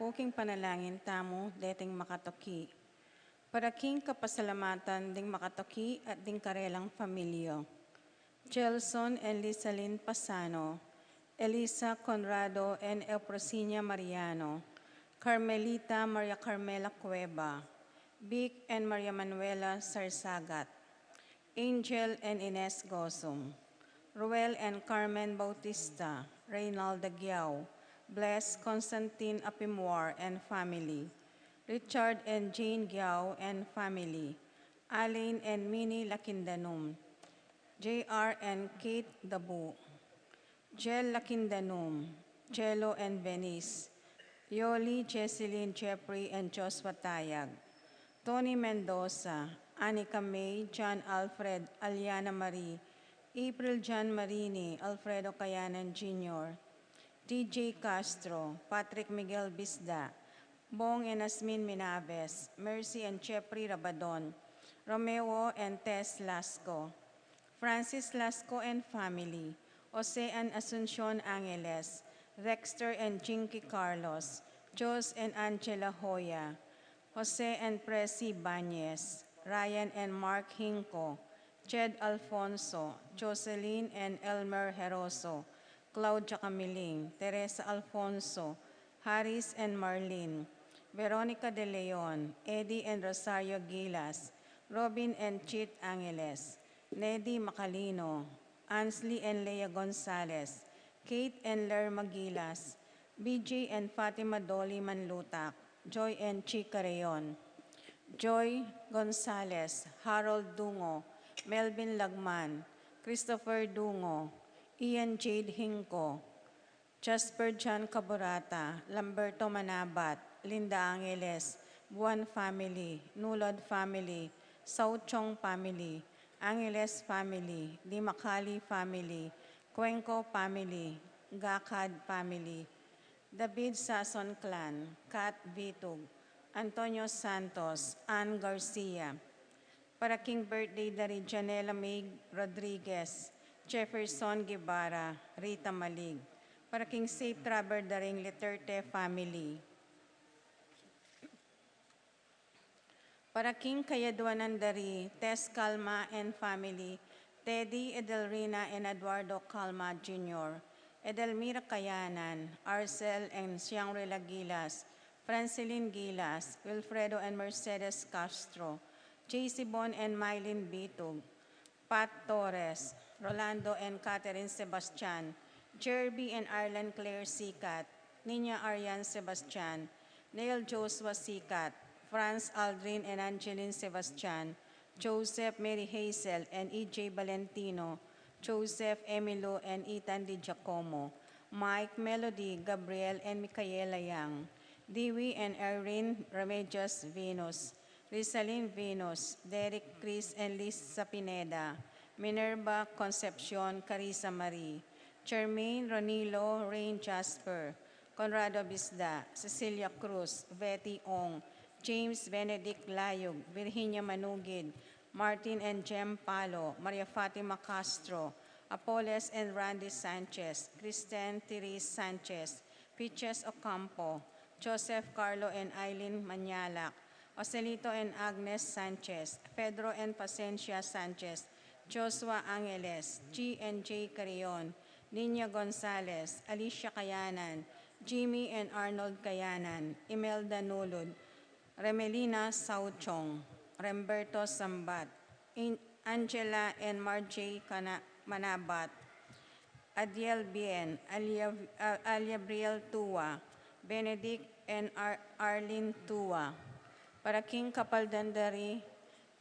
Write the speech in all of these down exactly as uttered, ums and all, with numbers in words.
King panalangin tamu deting makatuki. Para king kapasalamatan ding makatuki at ding karelang familia. Gelson and Lizalyn Pasano, Elisa Conrado and Eufrosinia Mariano, Carmelita Maria Carmela Cueva, Vic and Maria Manuela Sarsagat, Angel and Ines Gozum, Ruel and Carmen Bautista, Reynalda Giao, Bless Constantine Apimwar and family, Richard and Jane Giao and family, Alain and Minnie Lakindanum, J R and Kate Dabu, Jel Lakindanum, Jello and Venice, Yoli, Jesselyn, Jeffrey, and Joshua Tayag, Tony Mendoza, Anika May, John Alfred, Aliana Marie, April John Marini, Alfredo Kayanan Junior, D J Castro, Patrick Miguel Bisda, Bong and Asmin Minaves, Mercy and Jeffrey Rabadon, Romeo and Tess Lasco, Francis Lasco and family, Jose and Asuncion Angeles, Dexter and Jinky Carlos, Jos and Angela Hoya, Jose and Presi Bañez, Ryan and Mark Hinco, Jed Alfonso, Jocelyn and Elmer Heroso, Claudia Camiling, Teresa Alfonso, Haris and Marlene, Veronica De Leon, Eddie and Rosario Gilas, Robin and Chit Angeles, Nedi Macalino, Ansley and Lea Gonzalez, Kate and Lerma Gilas, B J and Fatima Dolly Manlutak, Joy and Chica Reon, Joy Gonzalez, Harold Dungo, Melvin Lagman, Christopher Dungo, Ian Jade Hinco, Jasper John Caburata, Lamberto Manabat, Linda Angeles, Buan family, Nulod family, Sauchong family, Angeles family, Dimacali family, Cuenco family, Gacad family, David Sason clan, Kat Vitug, Antonio Santos, Ann Garcia. Para king birthday da ri Janela Mig Rodriguez, Jefferson Guevara, Rita Malig. Para king safe travel da ring Leterte family. Para king kayadwanan da ri Tess Calma and family, Teddy, Edelrina, and Eduardo Calma Junior, Edelmira Kayanan, Arcel and Shangri-La Gilas, Francelin Gilas, Wilfredo and Mercedes Castro, J C Bon and Mylene Bitug, Pat Torres, Rolando and Catherine Sebastian, Jerby and Arlen Claire Sikat, Nina Arian Sebastian, Neil Joshua Sikat, Franz Aldrin and Angeline Sebastian, Joseph Mary Hazel and E J Valentino, Joseph Emilio and Ethan Di Giacomo, Mike, Melody, Gabriel and Micaela Yang, Dewey and Irene Remedios Venus, Rizalin Venus, Derek Chris and Lisa Pineda, Minerva Concepcion, Carissa Marie, Jermaine, Ronilo, Rain Jasper, Conrado Bisda, Cecilia Cruz, Betty Ong, James Benedict Layug, Virginia Manugid, Martin and Jem Palo, Maria Fatima Castro, Apoles and Randy Sanchez, Kristen Therese Sanchez, Piches Ocampo, Joseph Carlo and Eileen Manyalak, Joselito and Agnes Sanchez, Pedro and Pacencia Sanchez, Joshua Angeles, G and J Carrion, Nina Gonzalez, Alicia Kayanan, Jimmy and Arnold Kayanan, Imelda Nulud, Remelina Sauchong, Remberto Sambat, In-, Angela and Marjay Kana-, Manabat, Adiel Bien, Alia, uh, Alia Briel Tua, Benedict and Ar-, Arlene Tua. Para king kapaldan da ri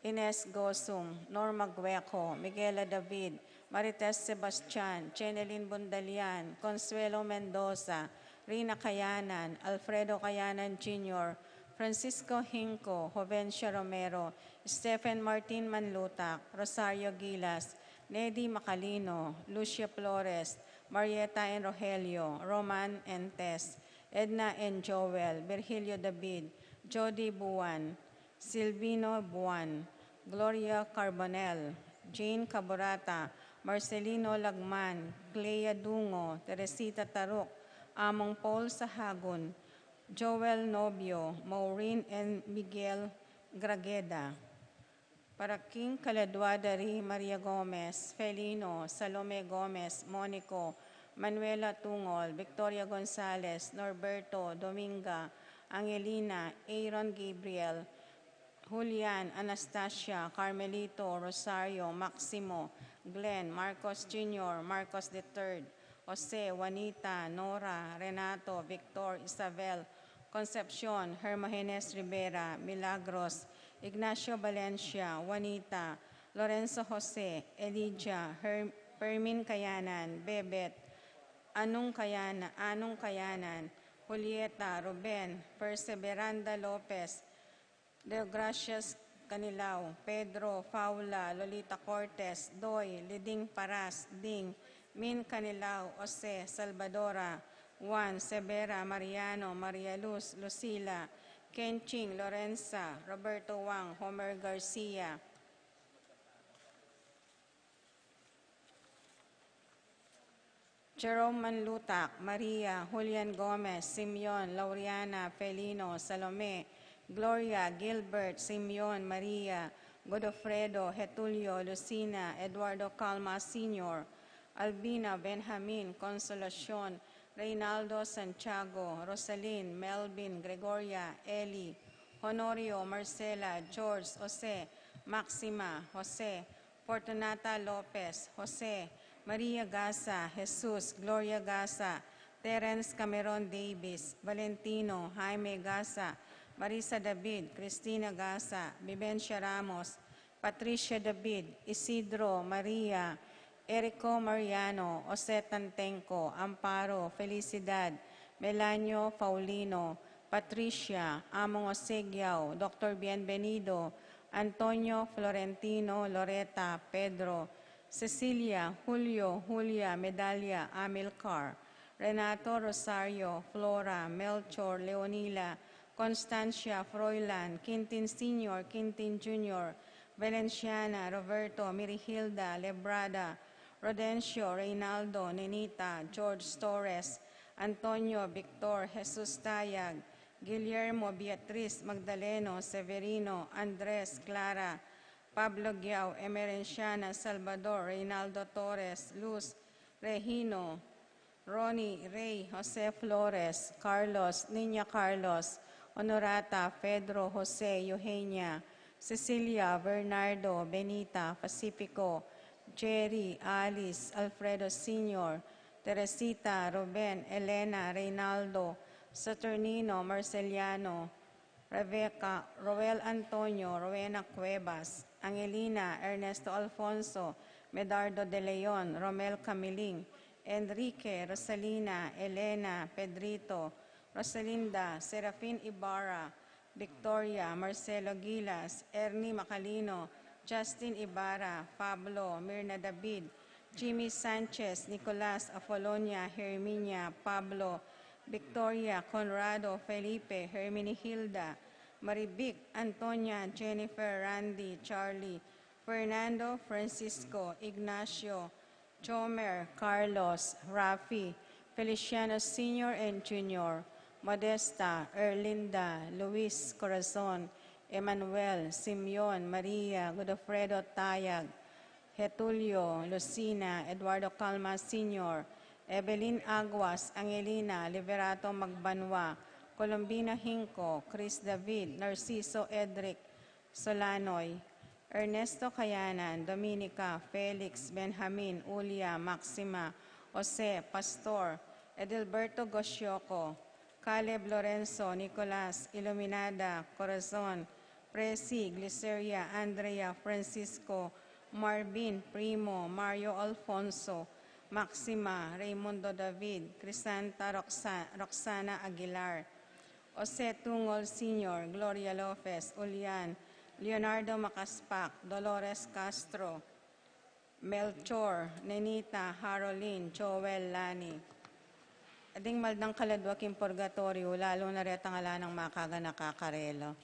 Ines Gosum, Norma Gueco, Miguela David, Marites Sebastian, Jenelyn Bundalian, Consuelo Mendoza, Rina Kayanan, Alfredo Kayanan Junior, Francisco Hinco, Jovencia Romero, Stephen Martin Manlutak, Rosario Gilas, Nedi Macalino, Lucia Flores, Marieta and Rogelio, Roman and Tess, Edna and Joel, Virgilio David, Jody Buan, Silvino Buan, Gloria Carbonell, Jane Caburata, Marcelino Lagman, Clea Dungo, Teresita Taruk, Among Paul Sahagun, Joel Nobio, Maureen and Miguel Grageda. Para king kaladwa da ri Maria Gomez, Felino, Salome Gomez, Monico, Manuela Tungol, Victoria Gonzalez, Norberto, Dominga, Angelina, Aaron Gabriel, Julian, Anastasia, Carmelito, Rosario, Maximo, Glenn, Marcos Junior, Marcos the third, Jose, Juanita, Nora, Renato, Victor, Isabel, Concepcion, Hermogenes Rivera, Milagros, Ignacio Valencia, Juanita, Lorenzo Jose, Elijah, Her-, Fermin Kayanan, Bebet, Anung Kayana-, Anung Kayanan, Julieta, Ruben, Perseveranda Lopez, Deogracias Canilao, Pedro, Paula, Lolita Cortez, Doy, Liding Paras, Ding, Min Canilao, Jose, Salvadora, Juan, Severa, Mariano, Maria Luz, Lucila, Kenching, Lorenza, Roberto Wang, Homer Garcia, Jerome Manlutak, Maria, Julian Gomez, Simeon, Lauriana, Felino, Salome, Gloria, Gilbert, Simeon, Maria, Godofredo, Getulio, Lucina, Eduardo Calma Senior, Albina, Benjamin, Consolacion, Reynaldo, Santiago, Rosalin, Melvin, Gregoria, Eli, Honorio, Marcela, George, Jose, Maxima, Jose, Fortunata Lopez, Jose, Maria Gasa, Jesus, Gloria Gasa, Terence Cameron Davis, Valentino, Jaime Gasa, Marisa David, Cristina Gasa, Vivencia Ramos, Patricia David, Isidro, Maria, Erico Mariano, Jose Tantenco, Amparo, Felicidad, Melanio Paulino, Patricia, Among Osegiao, Doctor Bienvenido, Antonio, Florentino, Loreta, Pedro, Cecilia, Julio, Julia, Medalia, Amilcar, Renato, Rosario, Flora, Melchor, Leonila, Constancia, Froilan, Quintin Senior, Quintin Junior, Valenciana, Roberto, Mirihilda, Lebrada, Rodencio, Reynaldo, Nenita, George Torres, Antonio, Victor, Jesus Tayag, Guillermo, Beatriz, Magdaleno, Severino, Andres, Clara, Pablo Giao, Emerenciana, Salvador, Reynaldo Torres, Luz, Regino, Ronnie, Rey, Jose Flores, Carlos, Niña Carlos, Honorata, Pedro, Jose, Eugenia, Cecilia, Bernardo, Benita, Pacifico, Jerry, Alice, Alfredo Senior, Teresita, Ruben, Elena, Reynaldo, Saturnino, Marceliano, Rebecca, Roel Antonio, Rowena Cuevas, Angelina, Ernesto Alfonso, Medardo de Leon, Romel Camiling, Enrique, Rosalina, Elena, Pedrito, Rosalinda, Serafin Ibarra, Victoria, Marcelo Gilas, Ernie Macalino, Justin Ibarra, Pablo, Mirna David, Jimmy Sanchez, Nicolas, Apolonia, Herminia, Pablo, Victoria, Conrado, Felipe, Herminihilda, Marivic, Antonia, Jennifer, Randy, Charlie, Fernando, Francisco, Ignacio, Chomer, Carlos, Rafi, Feliciano Senior and Junior, Modesta, Erlinda, Luis, Corazon, Emmanuel, Simeon, Maria, Godofredo Tayag, Getulio, Lucina, Eduardo Calma Senior, Evelyn Aguas, Angelina, Liberato Magbanua, Colombina Hinco, Chris David, Narciso Edric, Solanoy, Ernesto Kayanan, Dominica, Felix, Benjamin, Ulia, Maxima, Jose, Pastor, Edilberto Gosioco, Caleb, Lorenzo, Nicolas, Iluminada, Corazon, Presi, Gliceria, Andrea, Francisco, Marvin, Primo, Mario Alfonso, Maxima, Raymundo David, Crisanta, Roxa-, Roxana Aguilar, Jose Tungol Senior, Gloria Lopez, Ulian, Leonardo Macaspac, Dolores Castro, Melchor, Nenita, Harolin, Joel, Lani. Ding maldang kaladwa king purgatorio, lalu na retang ala nang makaganaka karela.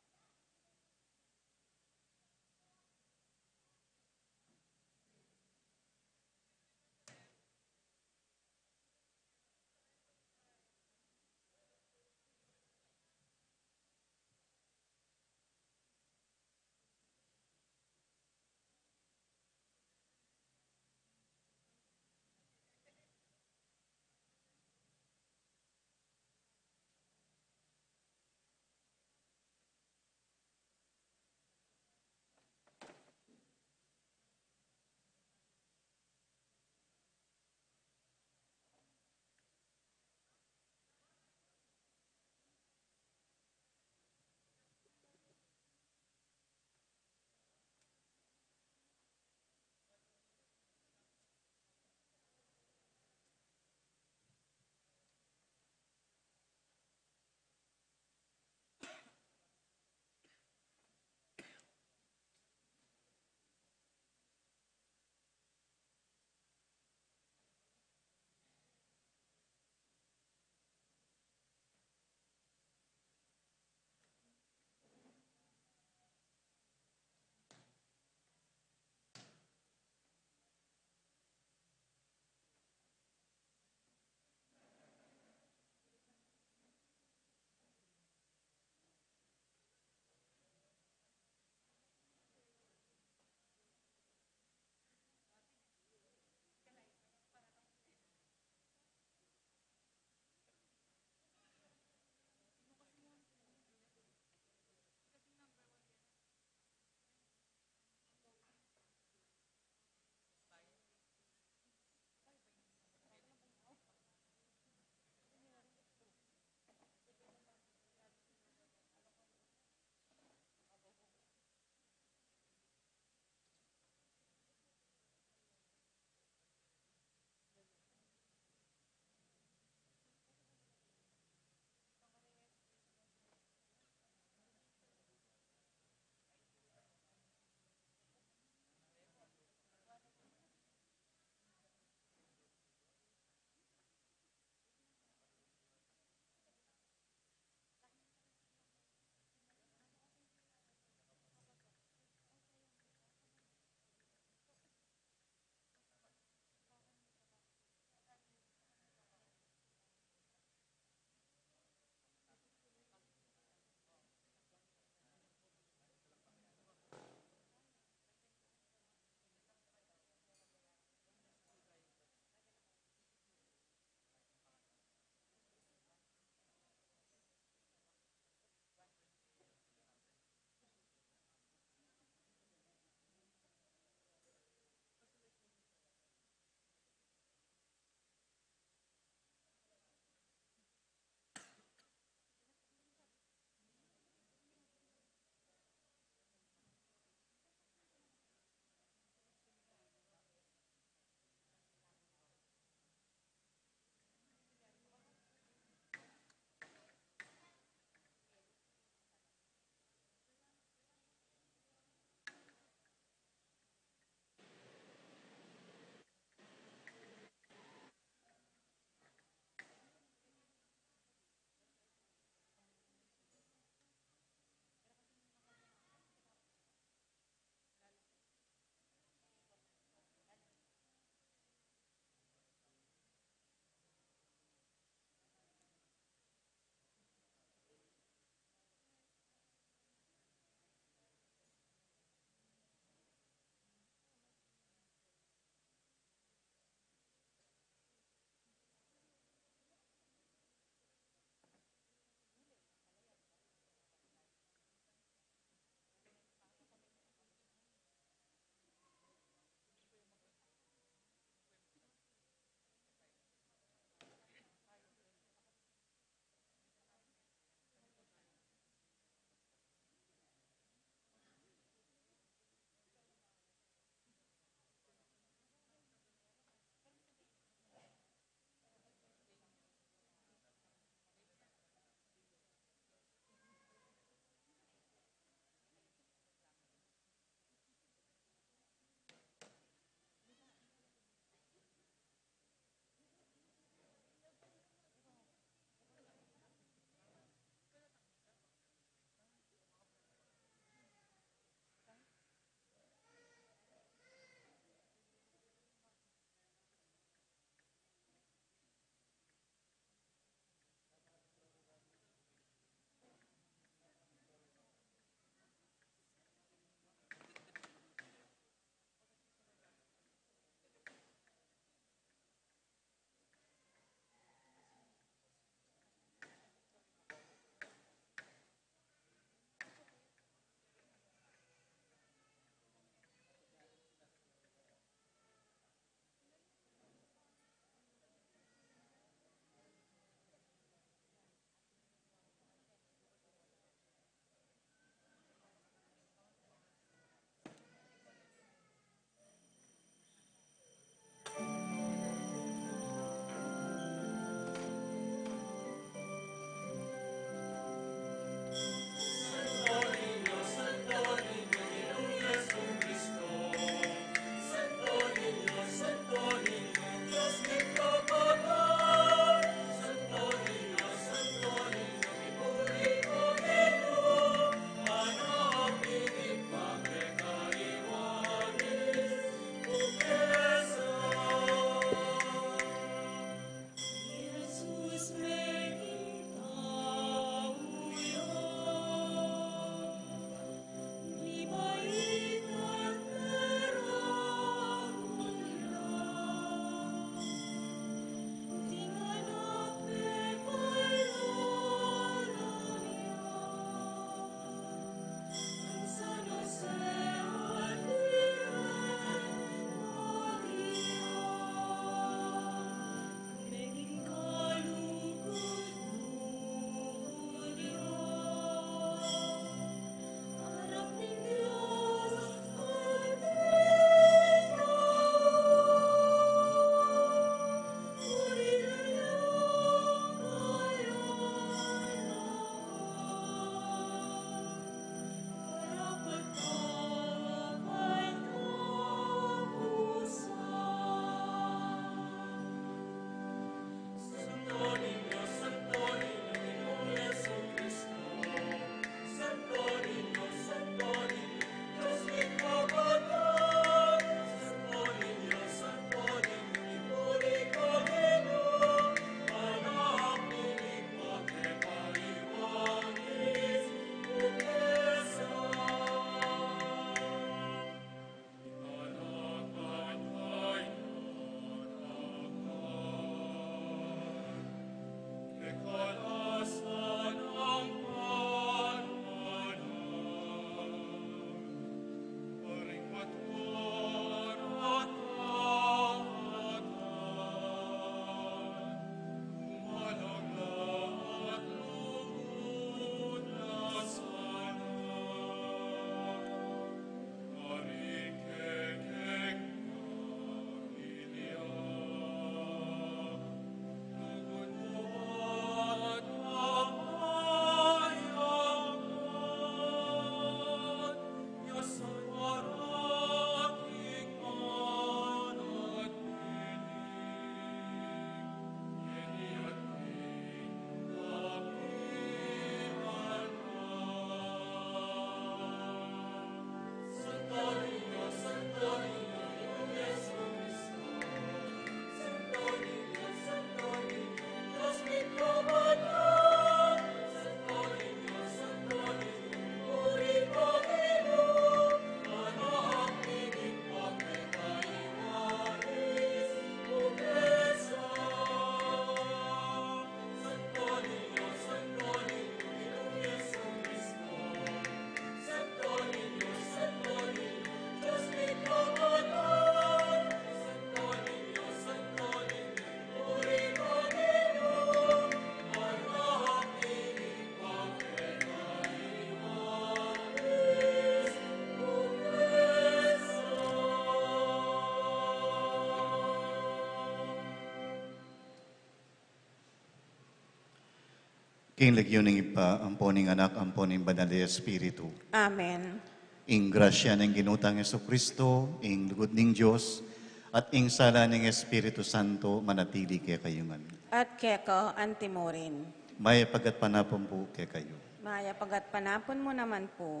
King lagyu ning Ibpa, ampo ning Anak, ampo ning Banal a Espiritu. Amen. Ing grasya ning Ginu tang Jesucristo, ing lugud ning Dios, at ing sala ning Espiritu Santo manatili kekayu ngan. At keka antimurin. Mayap a gatpanapun pu kekayu. Mayap a gatpanapun mu naman pu.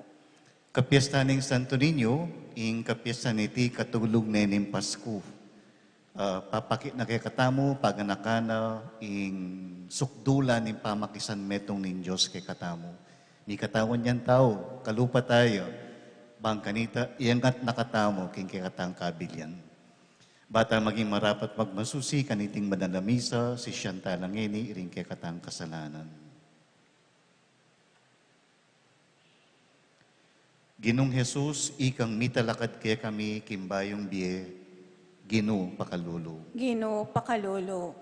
Kapiesta ning Santo Niño, ing kapiesta niti katulug ne ning Pasku. Ah, papakit na kekatamu, paganakan na ing sukdulan ning pamakisanmetung ning Dios kekatamu. Mikatawan yang tau, kalupa taya, bang kanita, iyangat na katamu king kekatang kabilian. Ba ta maging marapat magmasusi kaniting banal a misa, sisian tala ngeni ring kekatang kasalanan. Ginung Jesus, ikang mitalakad kekami king bayung bie, Ginu pakalulu. Ginu pakalulu.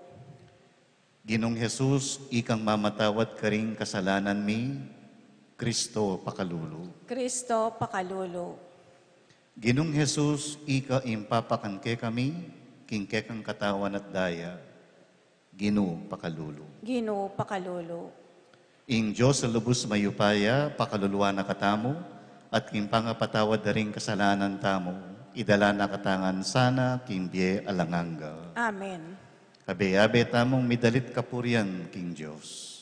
Ginung Jesus, ikang mamatawad karing kasalanan mi, Kristo pakalulu. Kristo pakalulu. Ginung Jesus, ika ing papakan kekami king kekang katawan at daya, Ginu pakalulu. Ginu pakalulu. Ing Dios a lubus mayupaya, pakaluluan na katamu, at king pangapatawad da ring kasalanan tamu, idala na katamu ngan sana king bie alang angga. Amen. Abe-abe tamung midalit kapurian king Dios.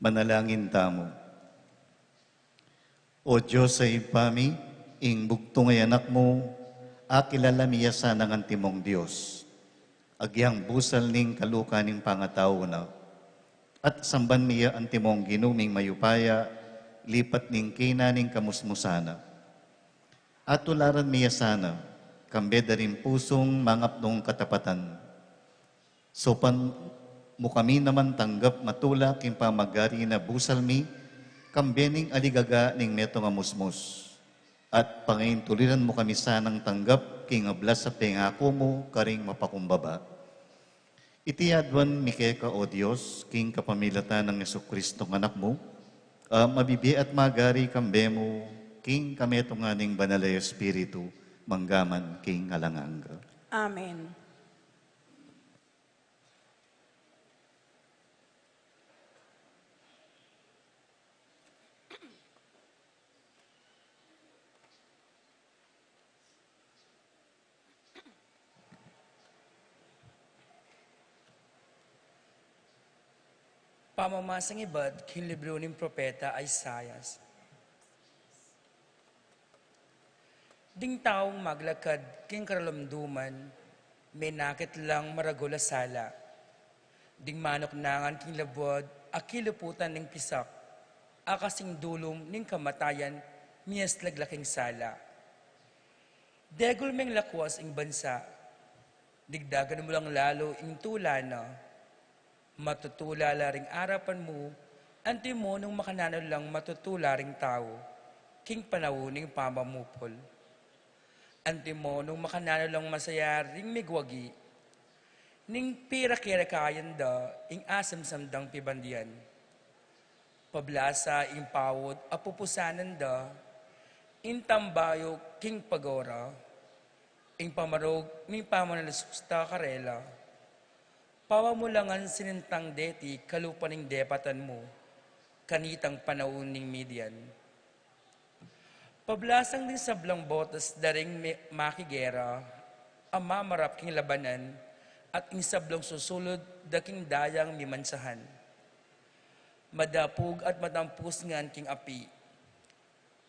Manalangin tamu. O Dios a Ibpa mi, ing bugtung a Anak mu, akilala mi ya sanang antimong Dios. Agyang busal ning kaluka ning pangatau na. At samban mi ya antimong Ginu ming mayupaya, lipat ning kena ning kamusmusan na. At tularan mi ya sana, kambe da ring pusung mangapnung katapatan. Saupan mu kami naman tanggap matula king pamagari na busal mi, kambe ning aligaga ning metung a musmus. At pangaintuliran mu kami sanang tanggap king ablas a pengaku mu karing mapakumbaba. Iti aduan mi keka, O Dios, king kapamilatan nang Jesucristo, Anak mu, a mabibie at magari kambe mu, king kametungan ning Banal a Espiritu, mangga man king alang angga. Amen. Pamamasang ibat king libru ning propeta Isaias. Ding taung maglakad king karalumduman, menakit lang maragul a sala. Ding manuknangan king labuad a kiluputan ning pisak, a kasing dulum ning kamatayan, miyaslag la king sala. Degul meng lakwas ing bansa, digdagan mu lang lalu ing tula na. Matutula la ring arapan mu, antimo nung makananu lang matutula ring tau, king panaun ning pamamupul. Antimo nung makananu lang masaya ring migwagi, ning pirake-rakayan da ing asamsam dang pibandian. Pablasa ing paut a pupusanan da, ing tambayuk king pagora, ing pamarug ning pamanalususta karela. Pawamulangan sinintang deti kalupa ning depatan mu, kanitang panaun ning Midian. Pablasang ding sablang botas da ring me-, makigera, a mamarap king labanan, at ing sablang susulud da king dayang mimansahan. Madapug at matampus ngan king api.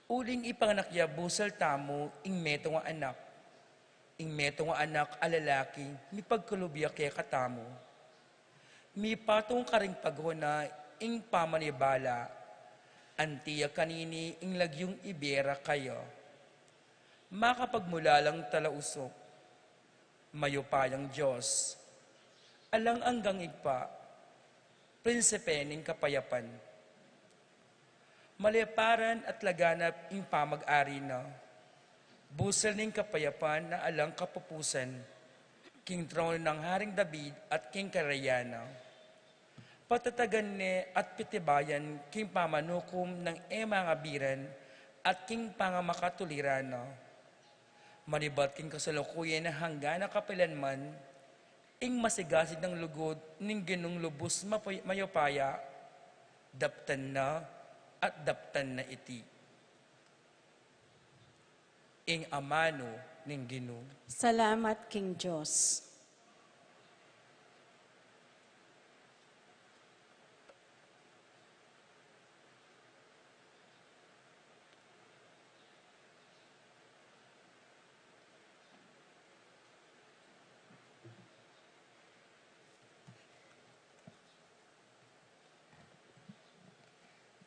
Uling ipanganak ya busal tamu ing metung a anak. Ing metung a anak a lalaki, mipagkalub ya kekatamu. Mipatung karing pagona ing pamanibala, anti ya kanini ing lagyung ibie ra kaya. Makapagmulalang talausuk, mayupayang Dios, alang anggang Ibpa, Prinsipe ning kapayapan. Maleparan at laganap ing pamag-ari na. Busal ning kapayapan na alang kapupusan, king trono nang Haring David at king karayan na. Patatagan ne at pitibayan king pamanukum nang e mangabiran at king pangamakatuliran na. Manibat king kasalukuyan na hanggan a kapilanman, ing masigasig nang lugud ning Ginung lubus mapay-, mayupaya, daptan na at daptan na iti. Ing amanu ning Ginu. Salamat king Dios.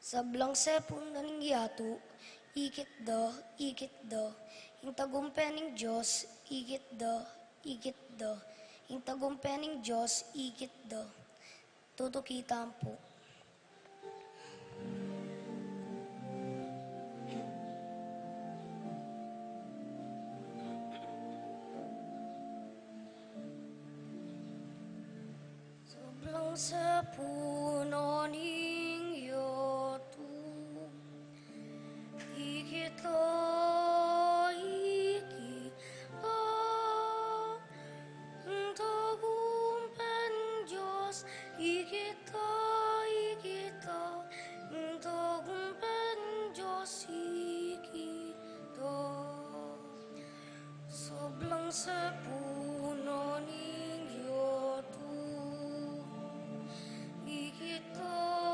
Sablang sepun na ning yatu, ikit da, ikit da. Ing tagumpe ning Dios, ikit da, ikit da. Ing tagumpe ning Dios, ikit da. Tutuki tamu pu. Sablang sepun na ning yatu, ikit da, ikit da. Ing tagumpe ning Dios, ikit da, ikit da. Ing tagumpe ning Dios, ikit da. Sablang sepun na ning yatu, ikit da.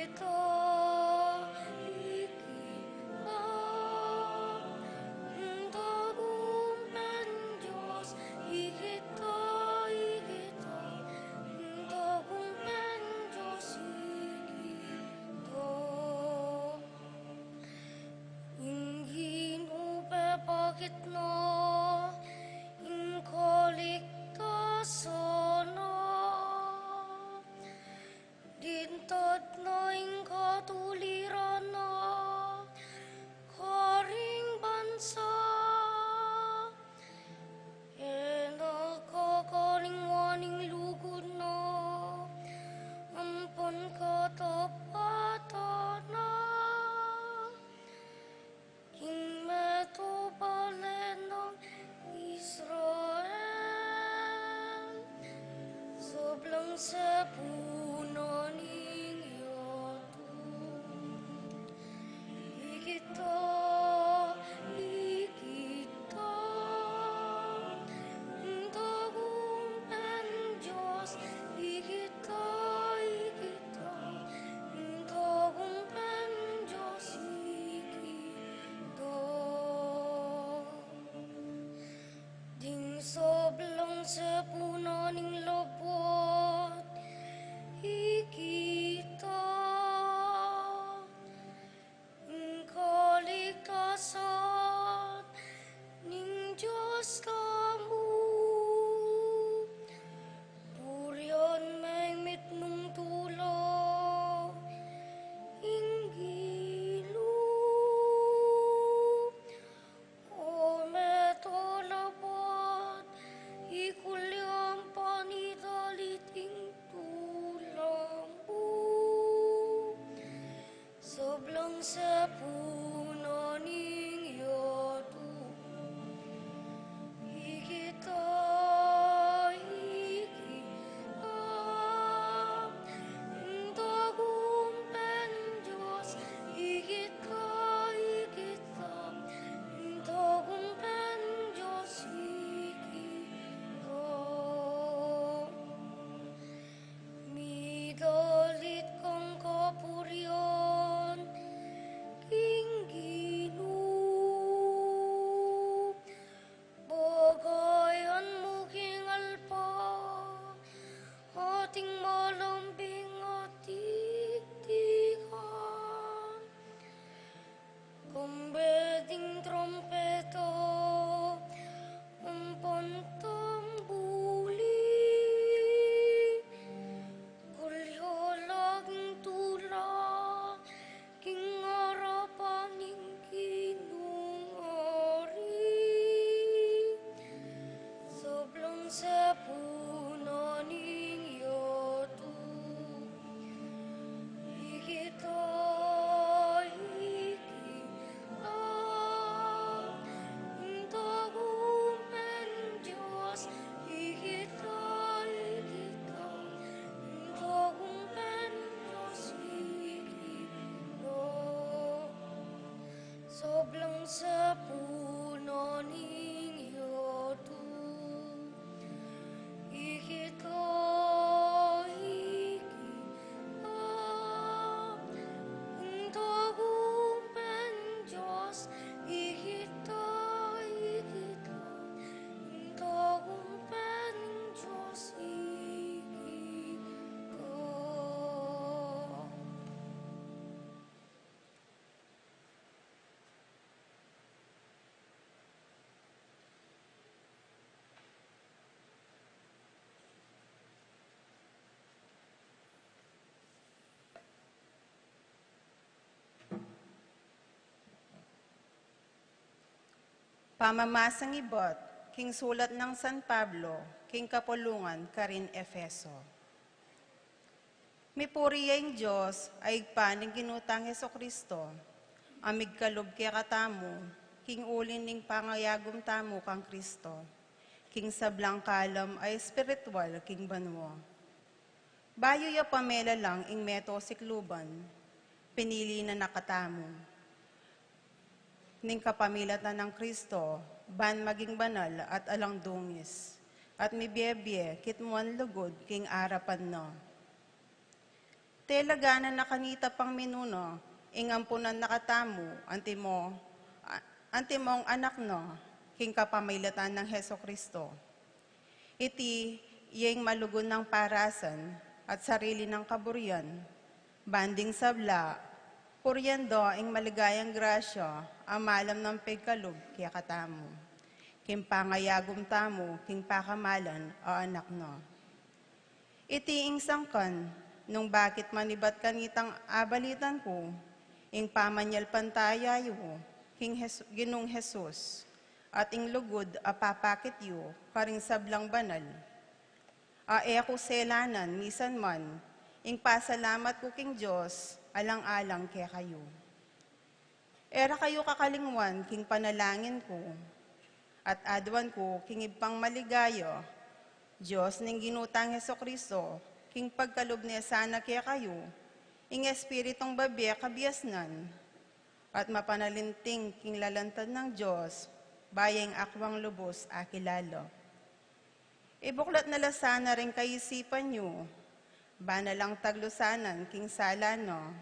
Ikita, ikita, tagumpeng Dios, ikita, ikita, tagumpeng Dios, ikita. Ing Ginu pepakit na ing kaligtasan na. Lintad na ing katuliran na karing bansa. E na kakalingwan ing lugud na ampon katapatan na. King metung bale nang Israel, sablang sepunan ning yatu. Ikita, ikita, tagumpeng Dios, ikita, ikita, tagumpeng Dios, ikita. Ding sablang sepunan ning labuad, ikita. Ing kaligtasan ning Dios tamu. Purian me ing mitmung tula ing Ginu. O metung labuad, ikulyang panitalit ing tulang mu. Sablang sepunan ning yatu. Ikita, ikita, tagumpeng Dios, ikita, ikita, tagumpeng Dios, ikita. Midalit kang kapurian king Ginu. Bagayan mu king alpa ating malambing a tiktikan. Kambe ding trumpeta ampon tambuli. Kulyalag ing tula king arapan ning Ginung Ari. Sablang sepunan ning yatu. Ikita, ikita, tagumpeng Dios, ikita, ikita, tagumpeng Dios, ikita. Sablang sepunan ning yatu. Ikita, ikita, tagumpeng Dios, ikita, ikita, tagumpeng Dios, ikita. Pamamasang ibat king sulat nang San Pablo king kapulungan karin Efeso. Mipuri ya ing Dios a Ibpa ning Ginu tang Jesucristo, a migkalub kekatamu king uli ning pangayagum tamu kang Cristo, king sablang kalam a espiritual king banua. Bayu ya pamelalang ing metung sikluban, pinili na na katamu ning kapamilatan nang Cristo, ban maging banal at alang dungis, at mibiebie kitmuan lugud king arapan na. Tela gana na kanita pang minuna ing ampunan na katamu, antimo, a-, antimong Anak na, king kapamilatan nang Jesucristo. Iti, iya ing malugud nang parasan at sarili nang kaburian, ban ding sabla, purian da ing maligayang grasya a malam nang pigkalub kekatamu, king pangayagum tamu king pakamalan a Anak na. Iti ing sangkan, nung bakit man ibat kanitang abalitan ku, ing pamanyalpantaya yu king Jes-, Ginung Jesus, at ing lugud a papakit yu karing sablang banal. A e ku selanan misan man ing pasalamat ku king Dios alang-alang kekayu. E ra kayu kakalingwan king panalangin ku, at aduan ku king Ibpang maligaya, Dios ning Ginu tang Jesucristo, king pagkalub ne sana kekayu ing Espiritung babie kabiasnan, at mapanalinting king lalantad nang Dios, bayu ing akwang lubus akilala. Ibuklat na la sana ring kaisipan yu, ban na lang taglusanan king sala na.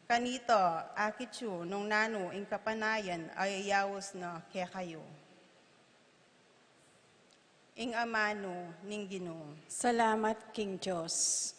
Kanita, akit yu nung nanu ing kapanayan a iyaus na kekayu. Ing amanu ning Ginu. Salamat king Dios.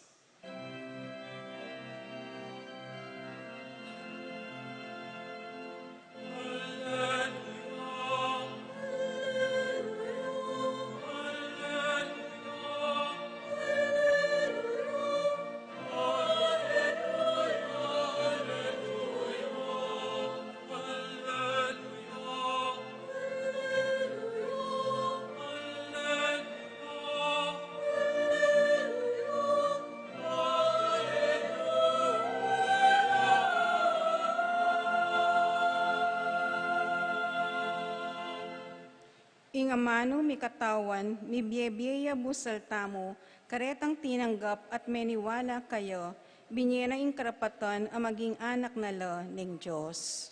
Ing amanu mikatawan, mibie-bie ya busal tamu, karetang tinanggap at meniwala kaya, binie na ing karapatan a maging anak na la ning Dios.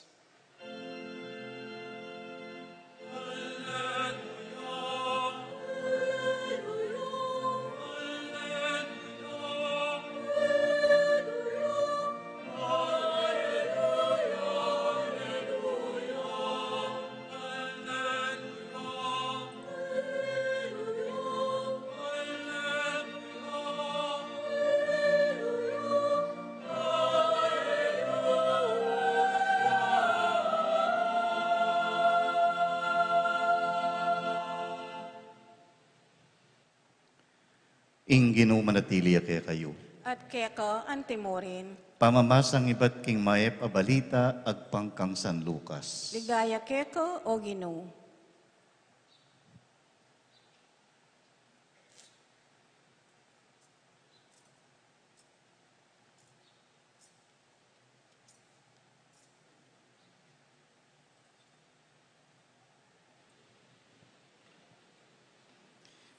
Ing Ginu manatili ya kekayu. At keka antimurin. Pamamasang ibat king mayap a balita agpang kang San Lucas. Ligaya keka, O Ginu.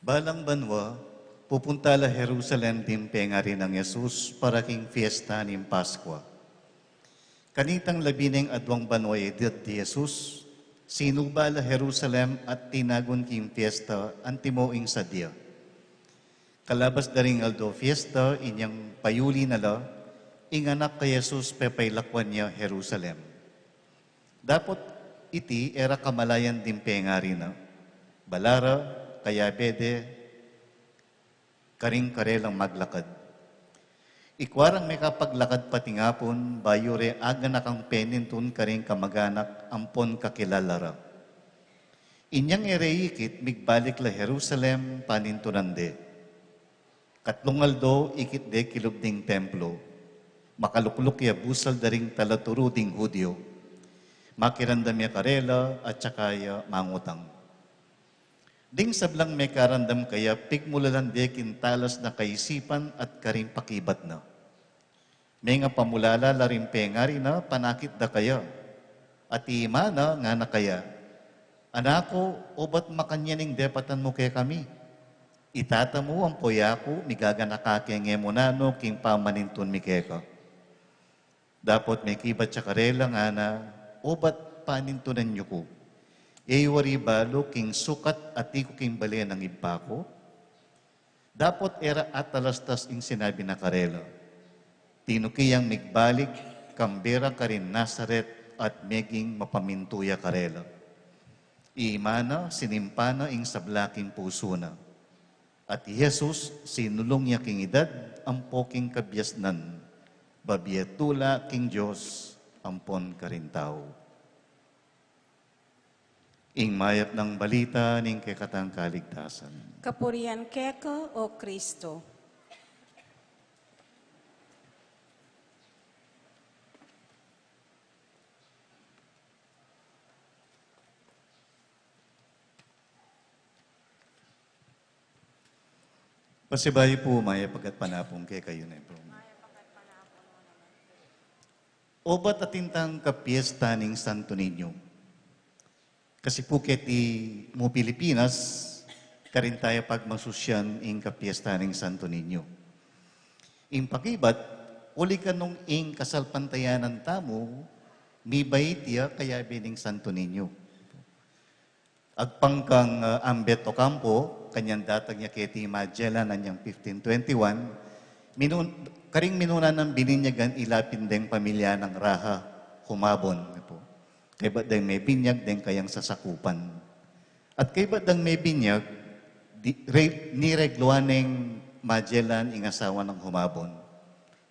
Balang banua, pupunta la Jerusalem ding pengari nang Jesus para king fiesta ning Paskua. Kanitang labi neng aduang banua idat di Jesus, sinuba la Jerusalem at tinagun king fiesta antimo ing sadya. Kalabas da ring aldo fiesta, inyang payuli na la, ing anak kang Jesus pepailakwan ya Jerusalem. Dapot iti e ra kamalayan ding pengari na, balamu, kayabe de, karing karelang maglakad. Ikua rang mekapaglakad patingapun, bayu re aganakang penintun karing kamaganak ampon kakilala ra. Inyang e re ikit, migbalik la Jerusalem, panintunan de. Katlung aldo, ikit de kilub ding templo. Makalukluk ya busal da ring talaturu ding Judio. Makiramdam ya karela, at saka ya mangutang. Ding sablang mekaramdam kaya, pigmulalan de king talas na kaisipan at karing pakibat na. Mengapamulala la ring pengari na, panakit da kaya. At ima na, ngana kaya, "Anak ku, obat makanyan ing depatan mu kekami? I tata mu ampo yaku, migaganaka ke ngemunanu king pamanintun mi keka." Dapot mekibat ya karela, ngana, "Obat panintunan yu ku? E yu wari balu king sukat ati ku king bale nang Ibpa ku?" Dapot e ra atalastas ing sinabi na karela. Tinuki yang migbalik, kambe ra karin Nazaret, at meging mapamintu ya karela. Imana, sinimpa na ing sabla king pusu na. At i Jesus, sinulung ya king idad, ampo king kabiasnan, babie tula king Dios, ampon karing tau. Ing mayap nang balita ning kekatang kaligtasan. Kapurian keka, O Kristo. Pasibayu pu, mayap a gatpanapun kekayu ne pu. Obat atin tang kapiesta ning Santo Niño. Kasi pu keti mu Pilipinas, karin taya pagmasusyan ing kapiesta ning Santo Niño. Ing pakibat, uli kanung ing kasalpantayanan tamu, mibait ya kayabe ning Santo Niño. Agpang kang, ah, Ambet Ocampo, kanyan datang ya keti Magellan anyang fifteen twenty-one, minun-, karing minuna nang bininyagan ilapin deng pamilya nang Raha, Humabon, ne pu. Kaybat deng mebinyag deng kayang sasakupan. At kaybat deng mebinyag, di, re-, niregluan neng Magellan ing asawa nang Humabon,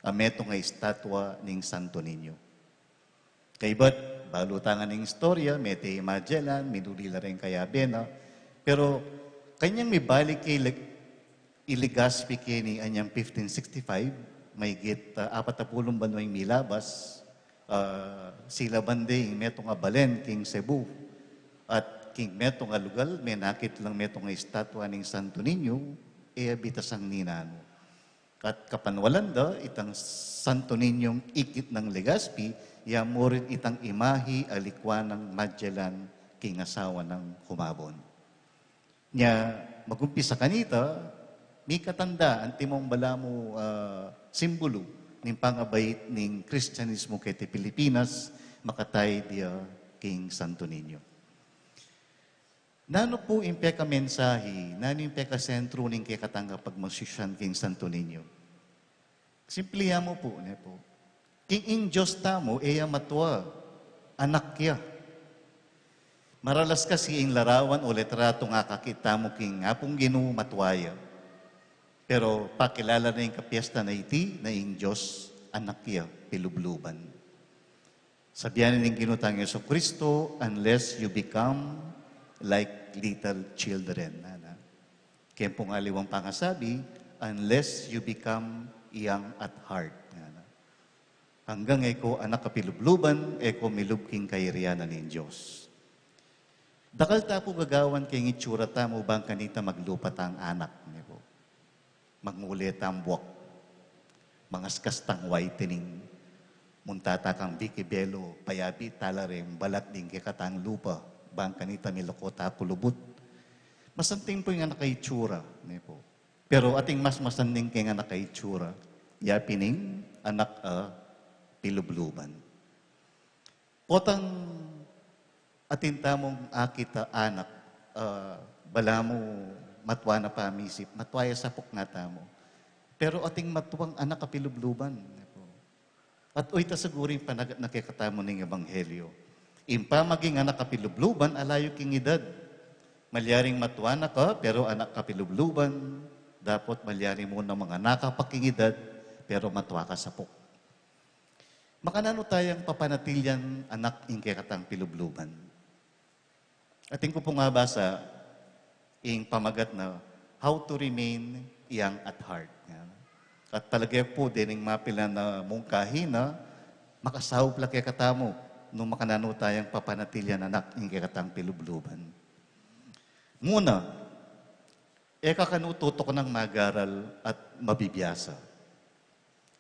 a metung a estatwa ning Santo Niño. Kaybat, balu tang ing istorya, mete i Magellan, minuli la reng kayabe na. Pero, kanyang mibalik i Leg-, i Legazpi keni anyang fifteen sixty-five, maygit, ah, apat a pulung banua ing milabas, ah, silaban de ing metung a balen king Cebu. At king metung a lugal, menakit lang metung a estatwa ning Santo Niño, e ya bitasang ninanu. At kapanwalan da, itang Santo Niñong ikit nang Legazpi, ya mu rin itang imahi a likwa nang Magellan king asawa nang Humabon. Nya, magumpisa kanita, mikatanda antimong balamu, ah, simbulu ning pangabait ning Kristianismu keti Pilipinas, makataid ya king Santo Niño. Nanu pu ing pekamensahi, nanu ing pekasentru ning kekatang kapagmasusyan king Santo Niño? Simple ya mu pu, ne pu. King ing Dios tamu, e ya matua, anak ya. Maralas kasi ing larawan o litratung akakit tamu king Apung Ginu matua ya. Pero pakilala na ing kapiesta na iti, na ing Dios, anak ya, pilubluban. Sabian ning Ginu tang Jesucristo, "Unless you become like little children," ngana. Keng pung aliwang pangasabi, "Unless you become young at heart," ngana. Anggang e ko anak a pilubluban, e ko milub king kayarian ning Dios. Dakal ta pu gagawan keng itsura tamu bang kanita maglupa tang anak, ne pu. Mangule tang buak, mangaskas tang whitening, munta ta kang Vicki Belo, payabi ta la reng balat ding kekatang lupa, bang kanita milako ta kulubut. Masanting pu ing anak a itsura, ne pu. Pero ating mas masanting keng anak a itsura, ya pin ing anak a pilubluban. Potang atin tamung akit a anak, ah, balamu matua na pamisip, matua ya sapuk nga tamu. Pero ating matuang anak a pilubluban. At uyta siguru ing panagat na kekatamu ning ebanghelyo. Ing pamaging anak a pilubluban, ala yu king edad. Malyaring matua na ka, pero anak ka pilubluban, dapot malyari mu nang manganak ka pa king edad, pero matua ka sapuk. Makananu tayang papanatilyan anak ing kekatang pilubluban? Atin ku pung abasa ing pamagat na How to Remain Young at Heart. Yan. At talaga pu, dening mapilan a mungkahi na, makasaup la kekatamu nung makananu tayang papanatilyan anak ing kekatang pilubluban. Muna, e ka kanu tutuknang mag-aral at mabibiasa.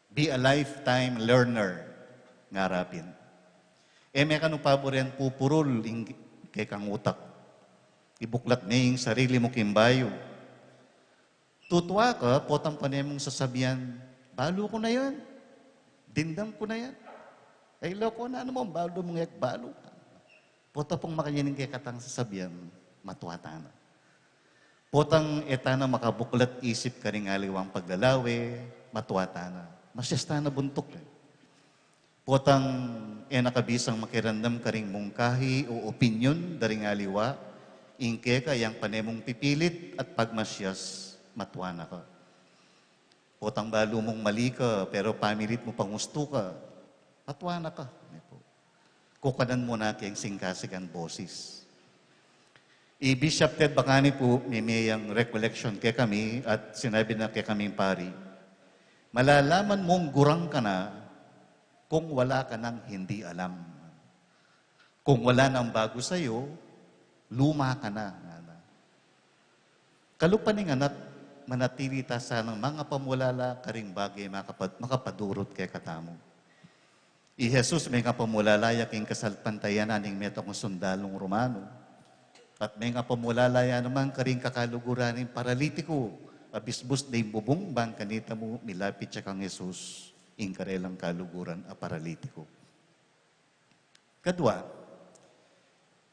Be a lifetime learner, ngara pin. E me kanu paburen pupurul ing kekang utak. Ibuklat me ing sarili mu king bayu. Tutua ka, potang pane mung sasabian, "Balu ku na yan. Dimdam ku na yan." Ay, loko na, nanu mung balu mung ek balu. Potang pung makanyan ing kekatang sasabian, matua tana. Potang e tana makabuklat isip karing aliwang paglalawe, matua tana. Masias tana buntuk, e. Potang e na ka bisang makiramdam karing mungkahi o opinyon da ring aliwa, ing keka yang pane mung pipilit at pagmasias, matua na ka. Potang balu mung mali ka, pero pamilit mu pang ustu ka, matua na ka, ne pu. Kukanan mu na keng singkasigang bosis. I Bishop Ted Bacani pu, mimie yang recollection kekami at sinabi na kekaming pari, "Malalaman mung gurang ka na kung wala ka nang hindi alam. Kung wala nang bago sayo, luma ka na," ngana. Kalupa ning anak, manatili ta sanang mangapamulala karing bage makapad-, makapadurut kekatamu. I Jesus mengapamulala ya king kasalpantayanan ning metung a sundalung Romano, at mengapamulala ya naman karing kakaluguran ning paralitiku a bisbus deng bubung, bang kanita mu milapit ya kang Jesus, ing karelang kaluguran a paralitiku. Kadua,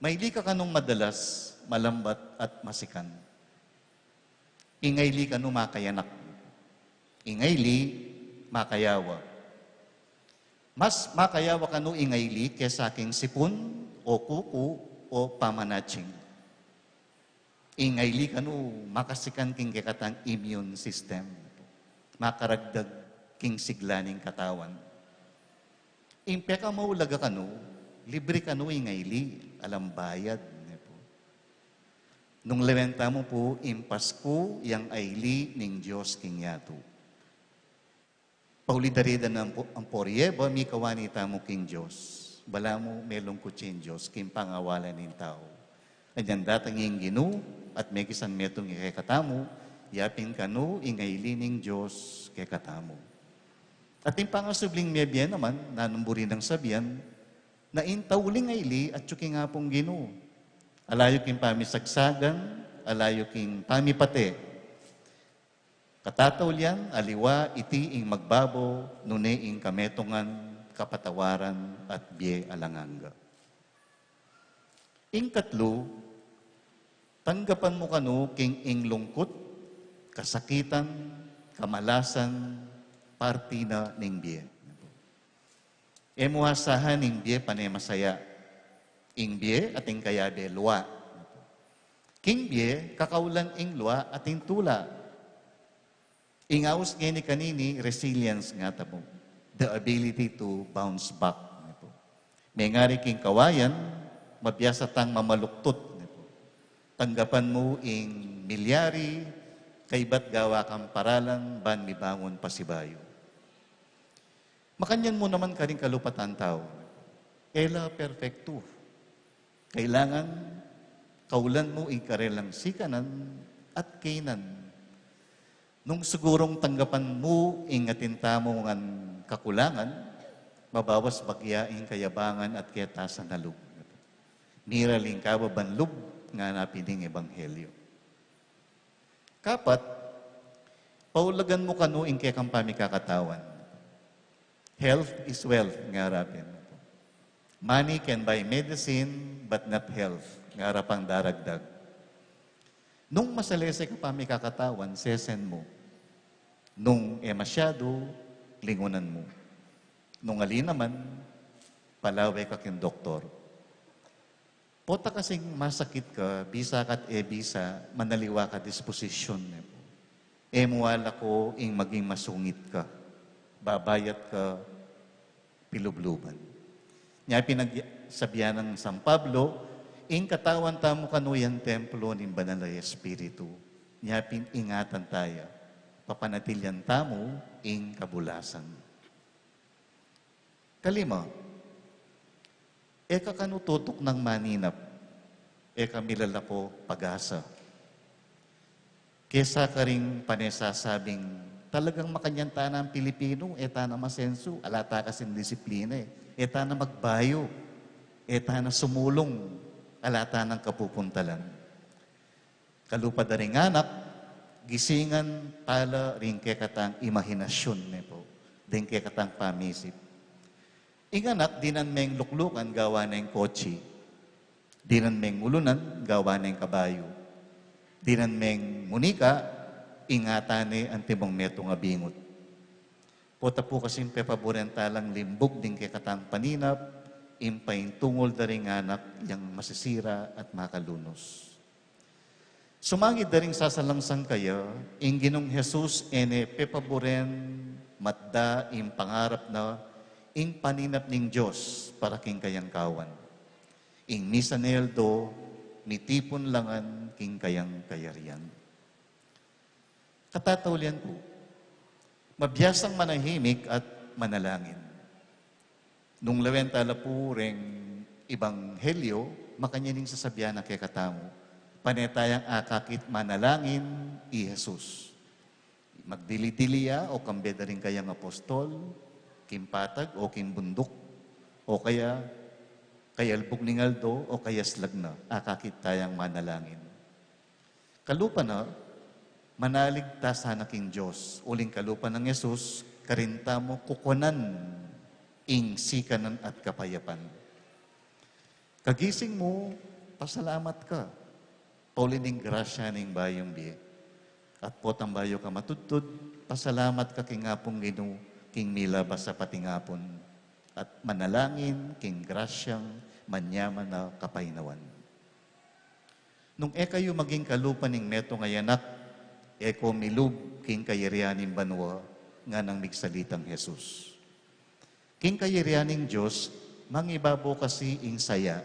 maili ka kanung madalas, malambat at masikan? Ing aili kanu makayanak. Ing aili makayawa. Mas makayawa kanu ing aili kesa king sipun o kuku o pamanatsing. Ing aili kanu makasikan king kekatang immune system. Makaragdag king sigla ning katawan. Ing pekamaulaga kanu, libre kanu ing aili, alang bayad, ne pu. Nung lawen tamu pu ing Pasku, yang aili ning Dios king yatu. Pauli da ring ampo-, ampo ring yebe, mikawani tamu king Dios. Balamu melungkut ya ing Dios king pangawalan ning tau. Anyang datang ing Ginu at mekisan metung ya kekatamu, yapin kanu ing aili ning Dios kekatamu. At ing pangasubling mebie naman, nanung buri nang sabian, na ing tauling aili atyu king Apung Ginu. Ala yu king pamisagsagan, ala yu king pamipate. Katataulian, aliwa iti ing magbabo, nune ing kametungan, kapatawaran, at bie alang angga. Ing katlu, tanggapan mu kanu king ing lungkut, kasakitan, kamalasan, parti na ning bie. E mu asahan ing bie pane masaya. Ing bie atin kayabe lua. King bie, kakaulan ing lua atin tula. Ing aus ngeni kanini, resilience ngatamu. The ability to bounce back. Mengari king kawayan, mabiasa tang mamaluktut. Tanggapan mu ing milyari, kaybat gawa kang paralan, ban mibangun pasibayu. Makanyan mu naman karing kalupatan tau. E la perpektu. Kailangan kaulan mu ing karelang sikanan at kainan. Nung sigurung tanggapan mu ing atin tamu ngan kakulangan, mabawas bagya ing kayabangan at ketasan a lub. Miral ing kababan lub ngana pin ning ebanghelyo. Kapat, paulagan mu kanu ing kekang pamikakatawan. Health is wealth, ngara pin. Money can buy medicine, but not health, ngara pang daragdag. Nung masalese ka pamikakatawan, sesen mu. Nung e masyadu, lingunan mu. Nung ali naman, palawe ka king doktor. Pota kasing masakit ka, bisa ka't e bisa, manaliwa ka disposisyun, ne pu. E mu alako ing maging masungit ka, babayat ka, pilubluban. Nya pin ing sabi nang San Pablo, ing katawan tamu kanu yang templo ning Banal a Espiritu. Nya pin ingatan taya, papanatilian tamu ing kabulasan. Kalima, e ka kanu tutuknang maninap, e ka milalapo pag-asa. Kesa karing pane sasabing, talagang makanyan tana ing Pilipinu, e tana masensu, ala ta kasing disiplina e, e tana magbayu, e tana sumulung, ala tanang kapupuntalan. Kalupa da ring anak, gisingan pala ring kekatang imahinasyun, ne pu, deng kekatang pamisip. Ing anak, dinan meng luklukan gawa neng kotsi, dinan meng ulunan gawa neng kabayu, dinan meng munika, ingatan ne antimong metung a bingut. Pota pu kasing pepaburen talang limbug ding kekatang paninap, ing paintungul da ring anak yang masisira at makalunus. Sumangid da ring sasalangsang kaya, ing Ginung Jesus e ne pepaburen matda ing pangarap na ing paninap ning Dios para king kayang kawan. Ing misa ne aldo, mitipun la ngan king kayang kayarian. Katataulian ku, mabiasang manahimik at manalangin. Nung lawen tala pu reng ebanghelyo, makanyan ing sasabian na kekatamu, pane tayang akakit manalangin i Jesus. Magdili-dili ya o kambe da ring kayang apostol, king patag o king bunduk, o kaya kayalbug ning aldo o kayaslag na, akakit tayang manalangin. Kalupa na, manalig ta sana king Dios, uling kalupa nang Jesus, karin tamu kukunan ing sikanan at kapayapan. Kagising mu, pasalamat ka. Pauli ning grasya ning bayung bie. At potang bayu ka matudtud, pasalamat ka king Apung Ginu, king milabas a patingapun. At manalangin king grasyang manyaman a kapaynawan. Nung e kayu maging kalupa ning metung a anak, e ko milub king kayarian ning banua, nganang migsalitang Jesus. King kayarian ning Dios, mangibabu kasi ing saya,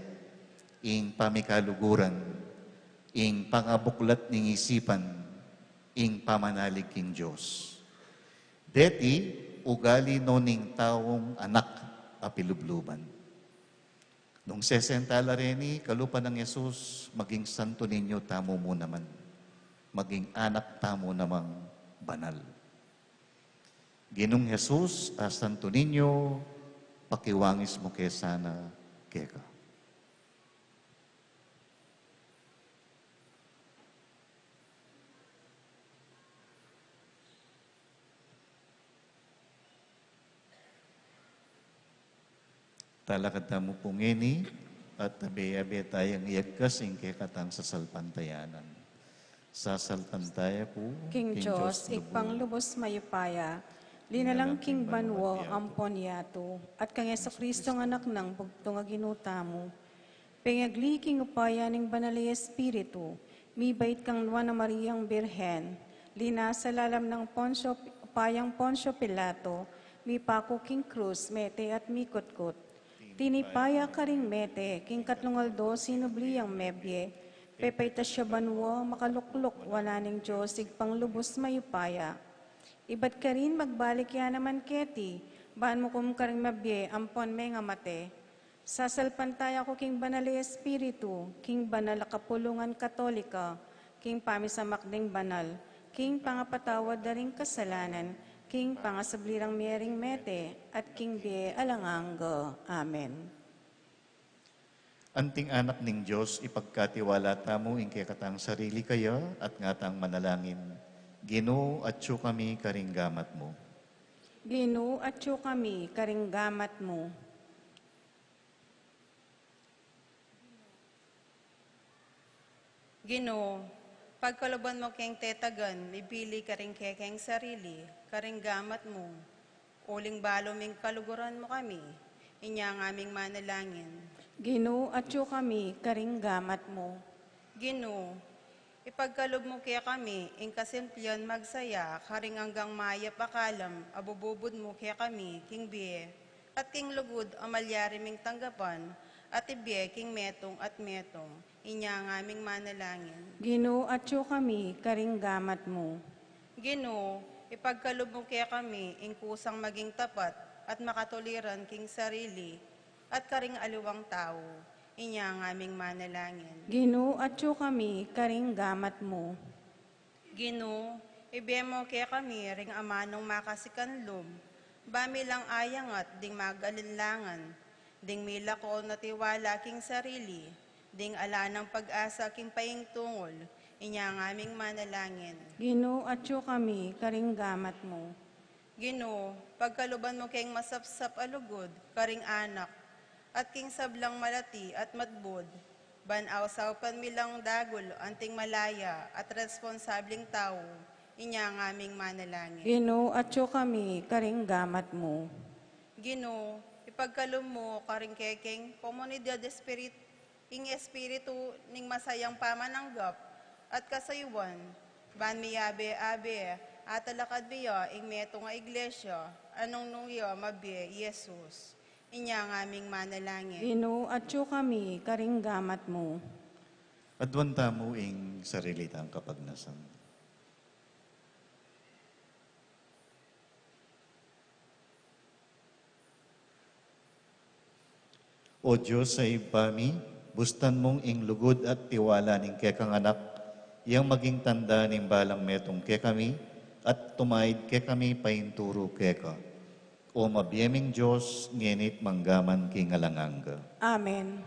ing pamikaluguran, ing pangabuklat ning isipan, ing pamanalig king Dios. Deti, ugali no ning taung anak a pilubluban. Nung sesen tala reni, kalupa nang Jesus, maging Santo Niño tamu mu naman, maging anak tamu namang banal. Ginung Jesus a Santo Niño, pakiwangis mu ke sana keka. Talakad tamu pu ngeni, at abe-abe tayang iyagkas ing kekatang sasalpantayanan. Sasalpantaya pu king Dios, Ibpang lubus mayupaya, linalang king banua ampon yatu, at kang Jesucristo nga Anak nang bugtung a Ginu tamu. Pengagli king upaya ning Banal a Espiritu, mibait kang Nuan a Mariang Birhen, linasa lalam nang Poncio, upayang Poncio Pilato, mipaku king krus, mete at mikutkut. Tinipa ya karing mete, king katlung aldo sinubli yang mebie, pepaitas ya banua, makalukluk wanan ning Dios, Ibpang lubus mayupaya. Ibat karin magbalik ya naman keti, ban mukum karing mabie ampon mengamate. Sasalpantaya ku king Banal a Espiritu, king banal a kapulungan Katolika, king pamisamak ding banal, king pangapatawad da ring kasalanan, king pangasubli rang mie ring mete, at king bie alang angga. Amen. Anting anak ning Dios, ipagkatiwala tamu ing kekatang sarili kaya at ngatang manalangin. Ginu, atyu kami karing gamat mu. Ginu, atyu kami karing gamat mu. Ginu, pagkaluban mu keng tetagan, mibili karing kekeng sarili, karing gamat mu, uling balu ming kaluguran mu kami, inya ngaming manalangin. Ginu, atyu kami karing gamat mu. Ginu, ipagkalub mu kekami ing kasimplian magsaya karing anggang mayap a kalam a bububud mu kekami king bie, at king lugud a malyari ming tanggapan at ibie king metung at metung. Inya ngaming manalangin. Ginu, atyu kami karing gamat mu. Ginu, ipagkalub mu kekami ing kusang maging tapat at makatuliran king sarili at karing aliwang tau. Inya ngaming manalangin. Ginu, atyu kami karing gamat mu. Ginu, ibie mu kekami ring amanung makasikan lub, ba mi lang ayangat ding magalinlangan, ding milako na tiwala king sarili, ding ala nang pag-asa king paintungul. Inya ngaming manalangin. Ginu, atyu kami karing gamat mu. Ginu, pagkaluban mu keng masapsap a lugud karing anak, at king sablang malati at matbud, ban ausaupan mi lang dagul anting malaya at responsabling tau. Inya ngaming manalangin. Ginu, atyu kami karing gamat mu. Ginu, ipagkalub mu karing kekeng komunidad espirit-, ing espiritu ning masayang pamananggap at kasayuan, ban miyabe-abe, atalakad mi ya ing metung a iglesia, a nung nung ya mabie i Jesus. Inya ngaming manalangin. Ginu, atyu kami karing gamat mu. Aduan tamu ing sarili tang kapagnasan. O Dios a Ibpa mi, bustan mung ing lugud at tiwala ning kekang Anak, yang maging tanda ning balang metung kekami, at tumaid kekami painturu keka. O mabie ming Dios, ngeni't manggaman king alang angga. Amen.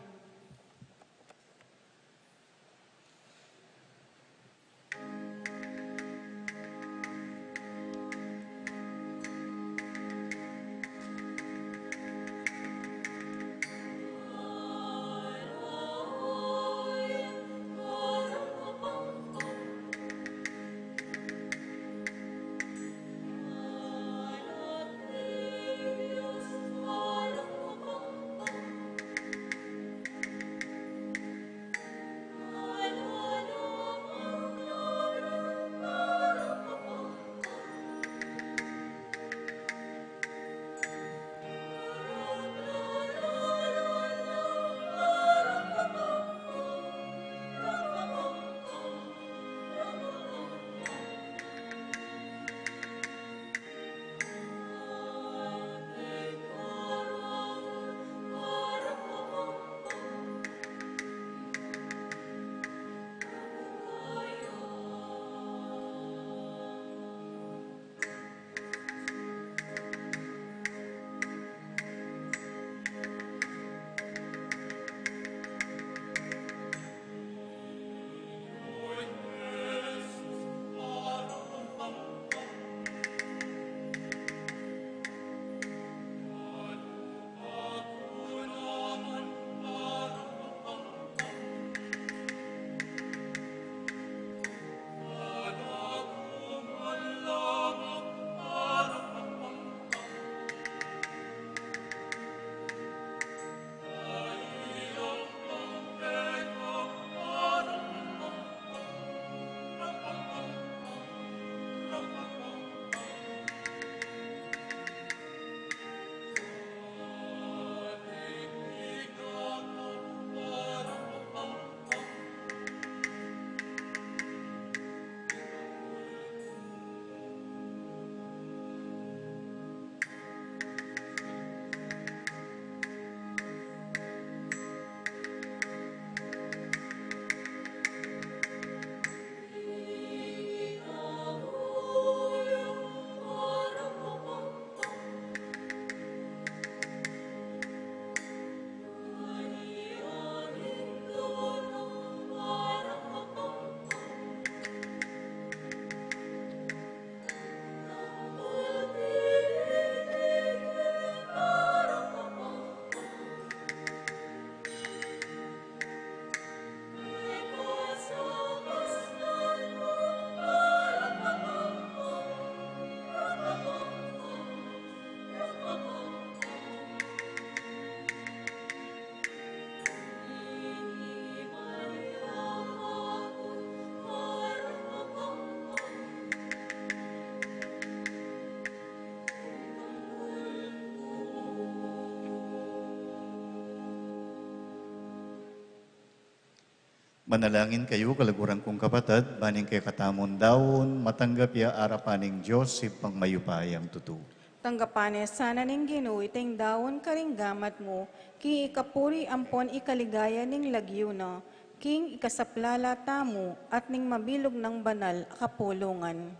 Manalangin kayu, kaluguran kung kapatad, ban ing kekatamung daun matanggap ya arapan ning Dios, Ibpang mayupayang tutu. Tanggapan na sana ning Ginu iting daun karing gamat mu, king ikapuri ampon ikaligaya ning lagyu na, king ikasaplala tamu at ning mabilug nang banal a kapulungan.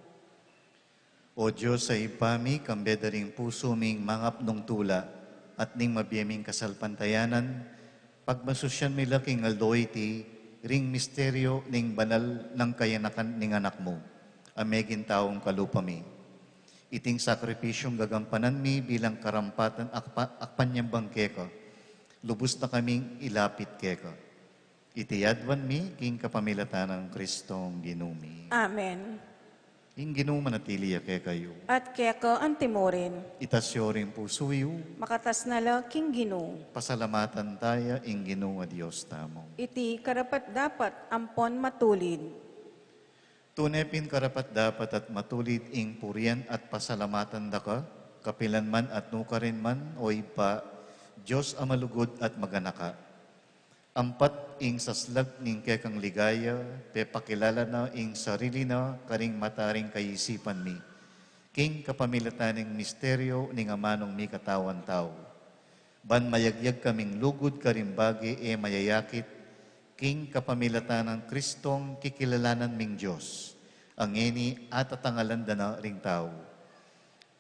O Dios a Ibpa mi, kambe da ring pusu ming mangapnung tula at ning mabie ming kasalpantayanan, pagmasusyan mi la king aldo iti ring misteryo ning banal nang kayanakan ning Anak mu, a meging taung kalupa mi. Iting sakripisyung gagampanan mi bilang karampatan akpa-, akpanyambang keka, lubus na kaming ilapit keka. Iti aduan mi king kapamilatan nang Kristong Ginu mi. Amen. Ing Ginu manatili ya kekayu. At keka antimurin. Itas yo ring pusu yu. Makatas na la king Ginu. Pasalamatan taya ing Ginu a Dios tamu. Iti karapat-dapat ampon matulid. Tune pin karapat-dapat at matulid ing purian at pasalamatan da ka, kapilan man at nukarin man, o Ibpa, Dios a malugud at maganaka. Ampat ing saslag ning kekang ligaya, pepakilala na ing sarili na karing mata ring kaisipan mi, king kapamilatan ning misteryo ning amanung mikatawan tau. Ban mayagyag kaming lugud karing bage e mayayakit, king kapamilatan nang Kristong kikilalanan ming Dios, a ngeni atatangalan da na ring tau.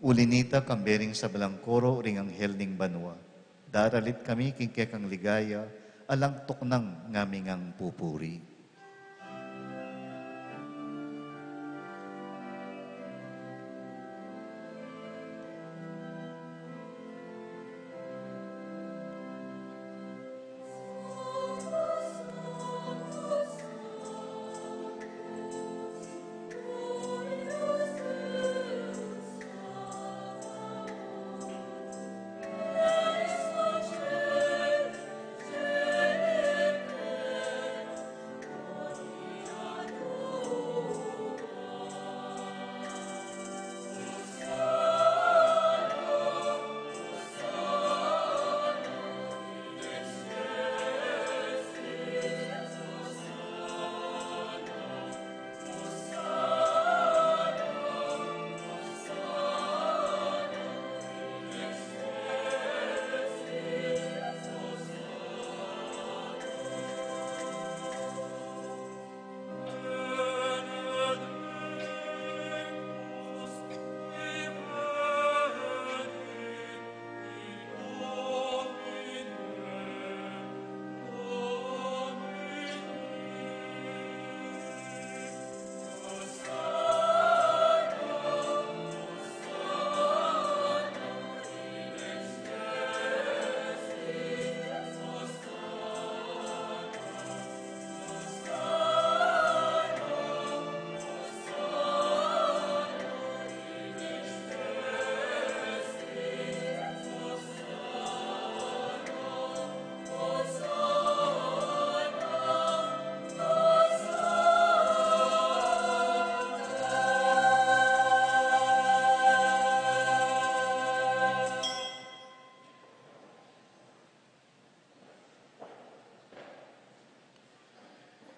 Uli nita, kambe ring sablang koro ring anghel ning banua, daralit kami king kekang ligaya, alang tuknang ngaming pupuri.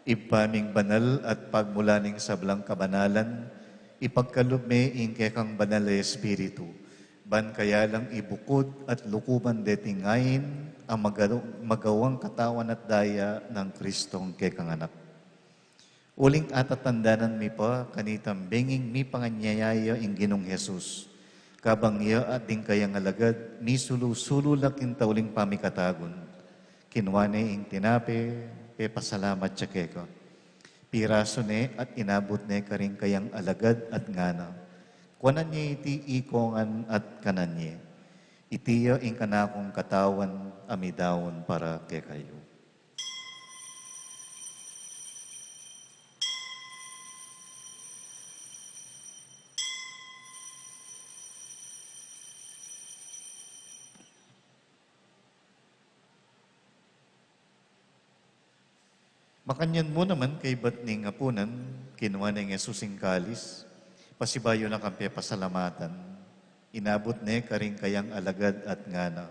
Ibpa ming banal at pagmula ning sablang kabanalan, ipagkalub me ing kekang banal a Espiritu, ban kaya lang ibukud at lukuban deting ain a maga-, magawang katawan at daya nang Kristong kekang Anak. Uling atatandanan mi pa kanitang benging mipanganyaya ing Ginung Jesus, kabang ya at ding kayang alagad misulu-sulu la king tauling pamikatagun, kinua ne ing tinape, pepasalamat ya keka. Pirasu ne at inabut ne karing kayang alagad at ngana: Kuanan ye iti ikongan at kanan ye. Iti ya ing kanakung katawan a midaun para kekayu. Makanyan mu naman kaybat ning apunan, kinua neng Jesus ing kalis, pasibayu na kang pepasalamatan, inabut ne karing kayang alagad at ngana: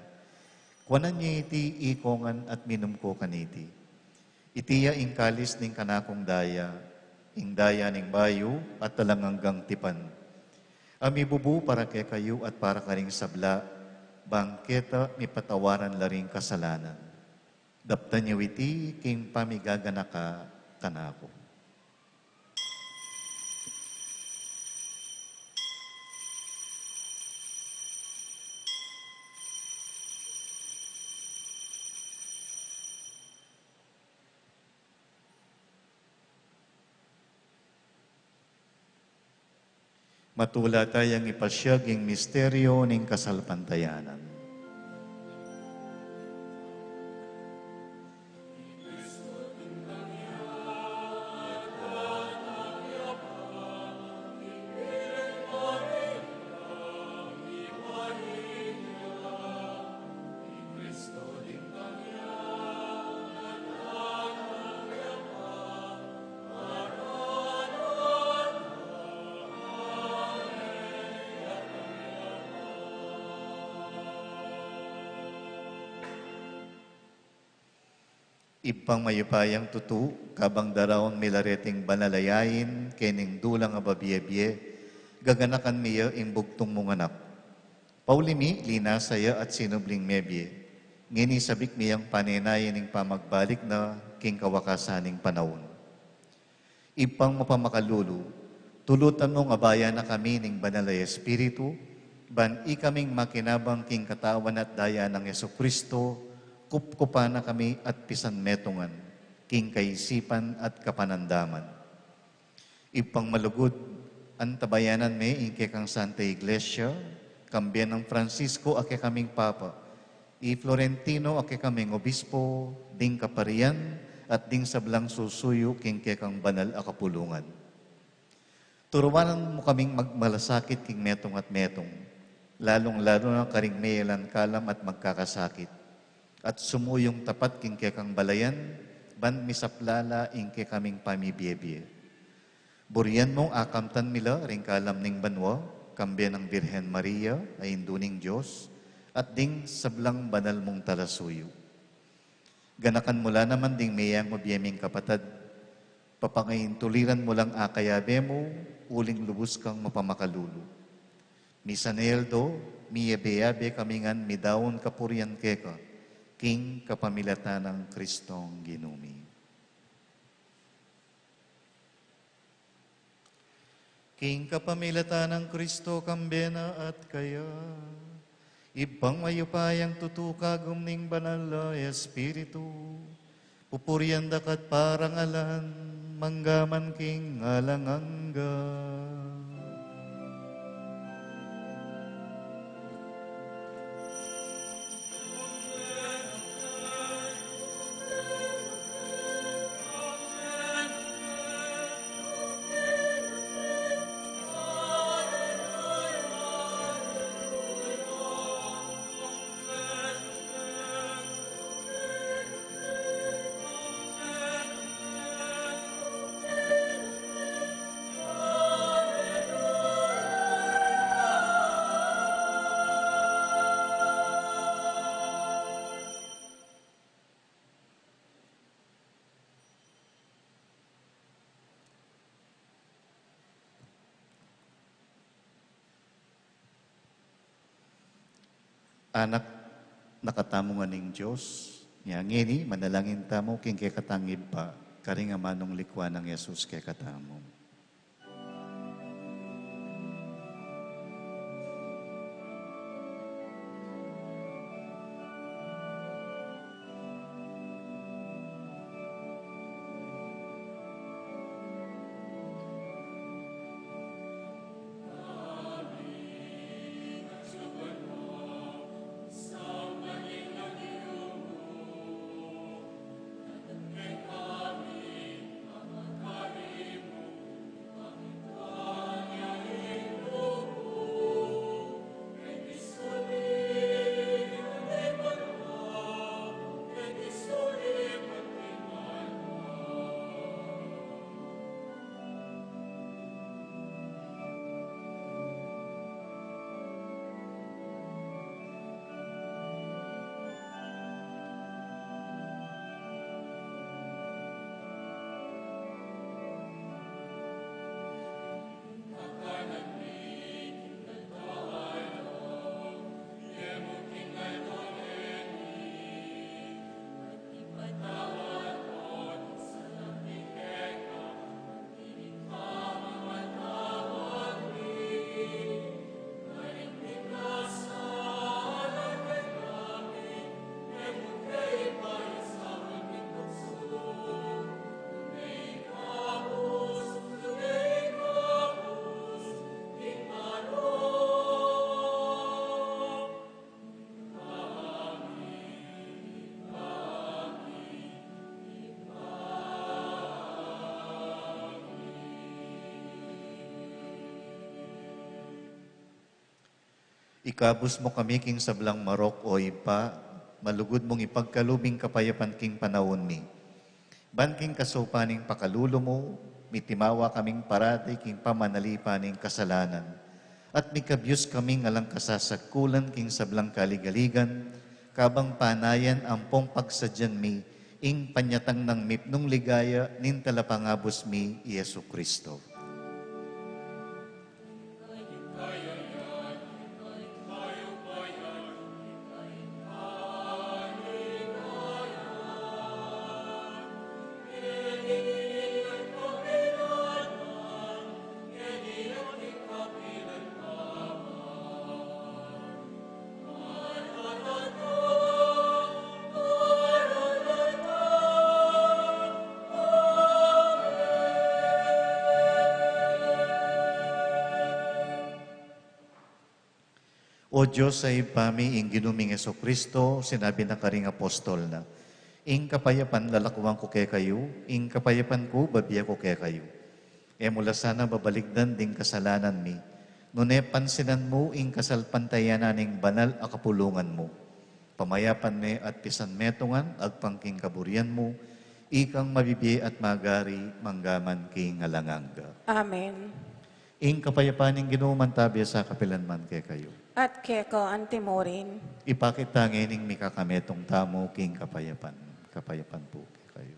Kuanan ye iti ikongan at minum ko kaniti. Iti ya ing kalis ning kanakung daya, ing daya ning bayu at alang anggang tipan, a mibubu para kekayu at para karing sabla, bang keta mipatawaran la ring kasalanan. Daptan yu iti king pamigaganaka kanaku. Matula tayang ipasyag ing misteryo ning kasalpantayanan. Ibpang mayupayang tutu, kabang daraun mi la reting banal a yain kening dulang a babie-bie, gaganakan mi ya ing bugtung mung anak. Pauli mi, linasa ya at sinubling mebie. Ngeni sabik mi yang panenayan ning pamagbalik na king kawakasan ning panaun. Ibpang mapamakalulu, tulutan mung abayan na kami ning Banal a Espiritu, ban ikaming makinabang king katawan at daya nang Jesucristo, kupkupan na kami at pisan metungan king kaisipan at kapanandaman. Ibpang malugud, antabayanan me ing kekang Santa Iglesia, kambe nang Francisco a kekaming Papa, i Florentino a kekaming Obispo, ding kaparian, at ding sablang susuyu king kekang banal a kapulungan. Turuanan mu kaming magmalasakit king metung at metung, lalung-lalu na karing meyalan kalam at magkakasakit, at sumuyung tapat king kekang balayan, ban misaplala ing kekaming pamibie-bie. Burian mung akamtan mi la ring kalam ning banua, kambe nang Birhen Maria, a Indu ning Dios, at ding sablang banal mung talasuyu. Ganakan mu la naman ding meyang mabie ming kapatad, papangaintuliran mu lang akayabe mu, uling lubus kang mapamakalulu. Misan aldo, miyabe-yabe kami ngan midaun kapurian keka, king kapamilatan nang Kristong Ginu mi. King kapamilatan nang Kristo, kambe na at kaya, Ibpang mayupayang tutu kagum ning Banal a Espiritu, pupurian da ka't parangalan, mangga man king alang angga. Anak na katamu ngan ning Dios, nya ngeni manalangin tamu king kekatang Ibpa, karing amanung likwan nang Jesus kekatamu. Ikabus mu kami king sablang marok, o Ibpa, malugud mung ipagkalub ing kapayapan king panaun mi. Ban king kasaupan ning pakalulu mu, mitimawa kaming parati king pamanalipan ning kasalanan, at mikabyus kaming alang kasasagkulan king sablang kaligaligan, kabang panayan ampong pagsadyan mi Ing panyatang nang mipnung ligaya ning Talapangabus mi, Jesucristo. O Dios a Ibpa mi, ing Ginu ming Jesucristo, sinabi na karing apostol na, "Ing kapayapan lalakuan ku kekayu, ing kapayapan ku babie ku kekayu." E mu la sana babalikdan ding kasalanan mi, nune pansinan mu ing kasalpantayanan ning banal a kapulungan mu. Pamayapan me at pisan metungan agpang king kaburian mu, ikang mabibie at magari manggaman king alang angga. Amen. Ing kapayapan ning Ginu mantabi sa kapilan man kekayu. At keka anti mu rin. Ipakit ta ngening mikakametung tamu king kapayapan. Kapayapan pu kekayu.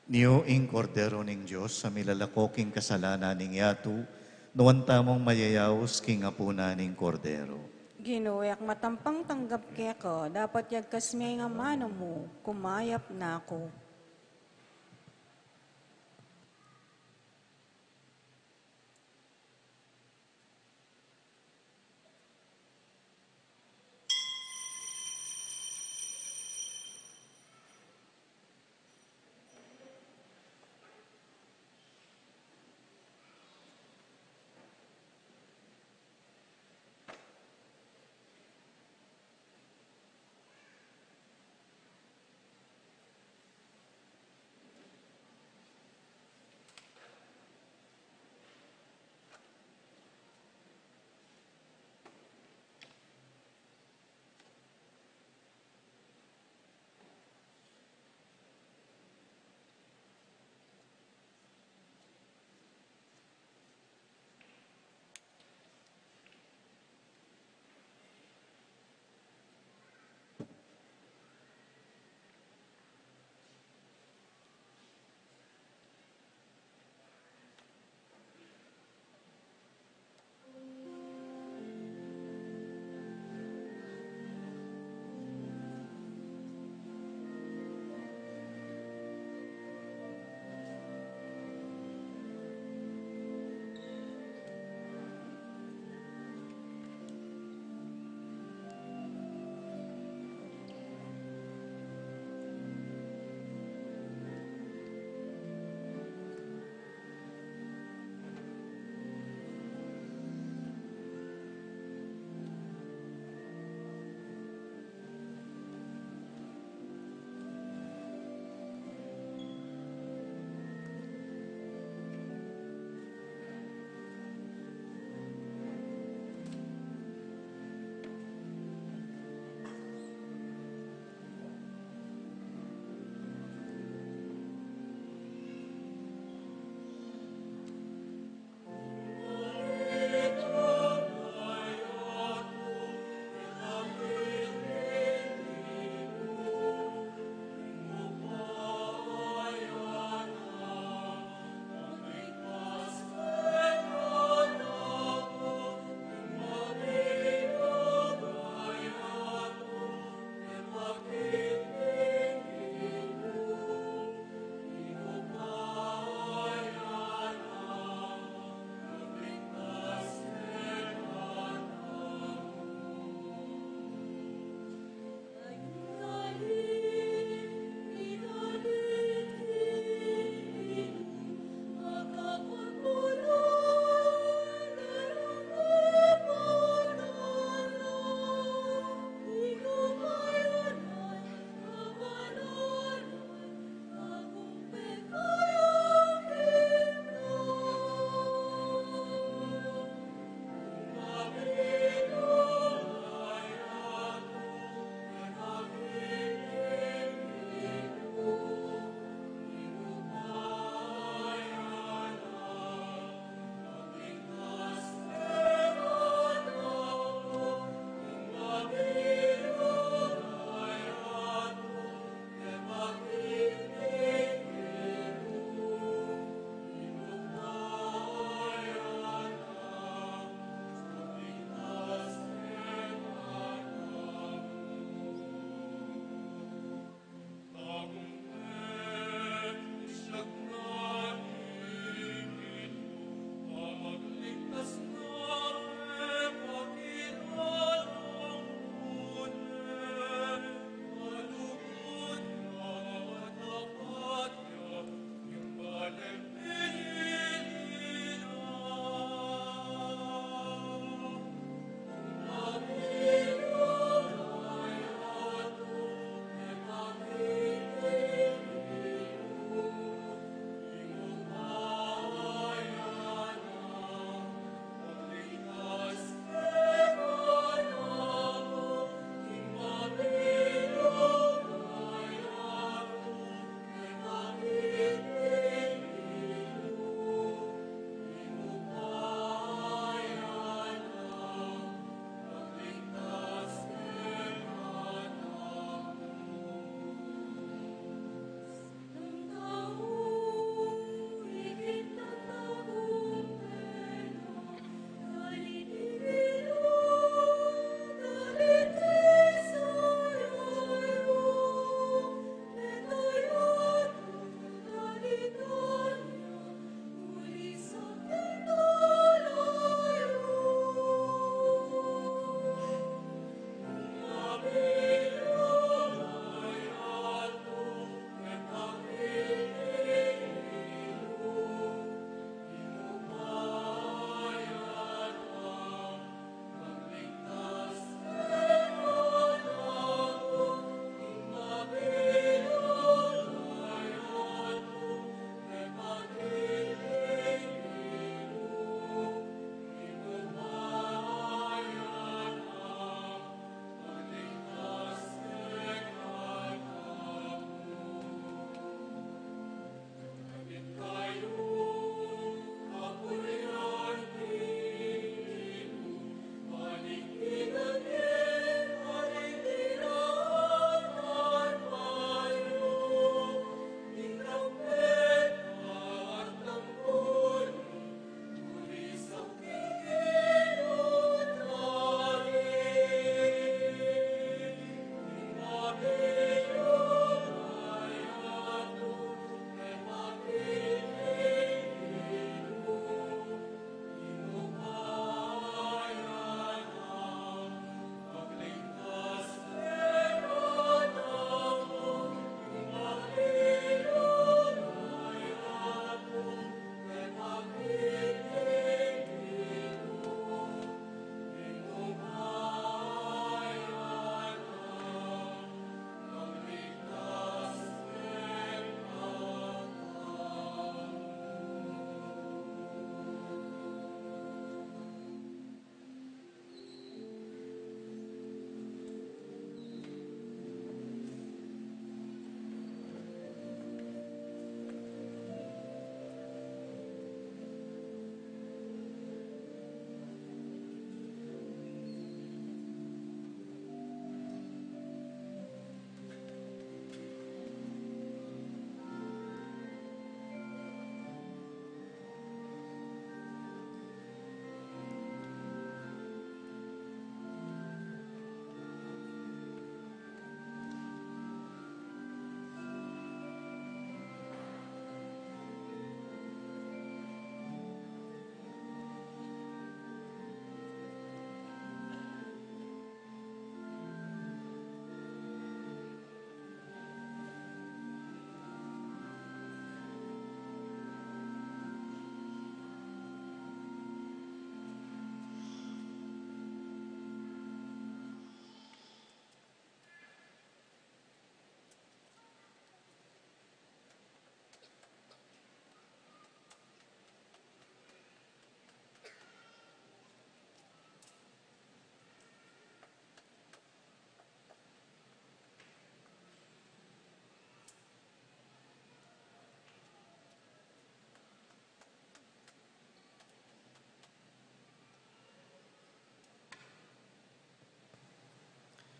Niu ing Kordero ning Dios, a milalako king kasalanan ning yatu, nuan tamung mayayaus king apunan ning Kordero. Ginu, e ku matampang tanggap keka, dapot yagkas me ing amanu mu, kumayap na ku.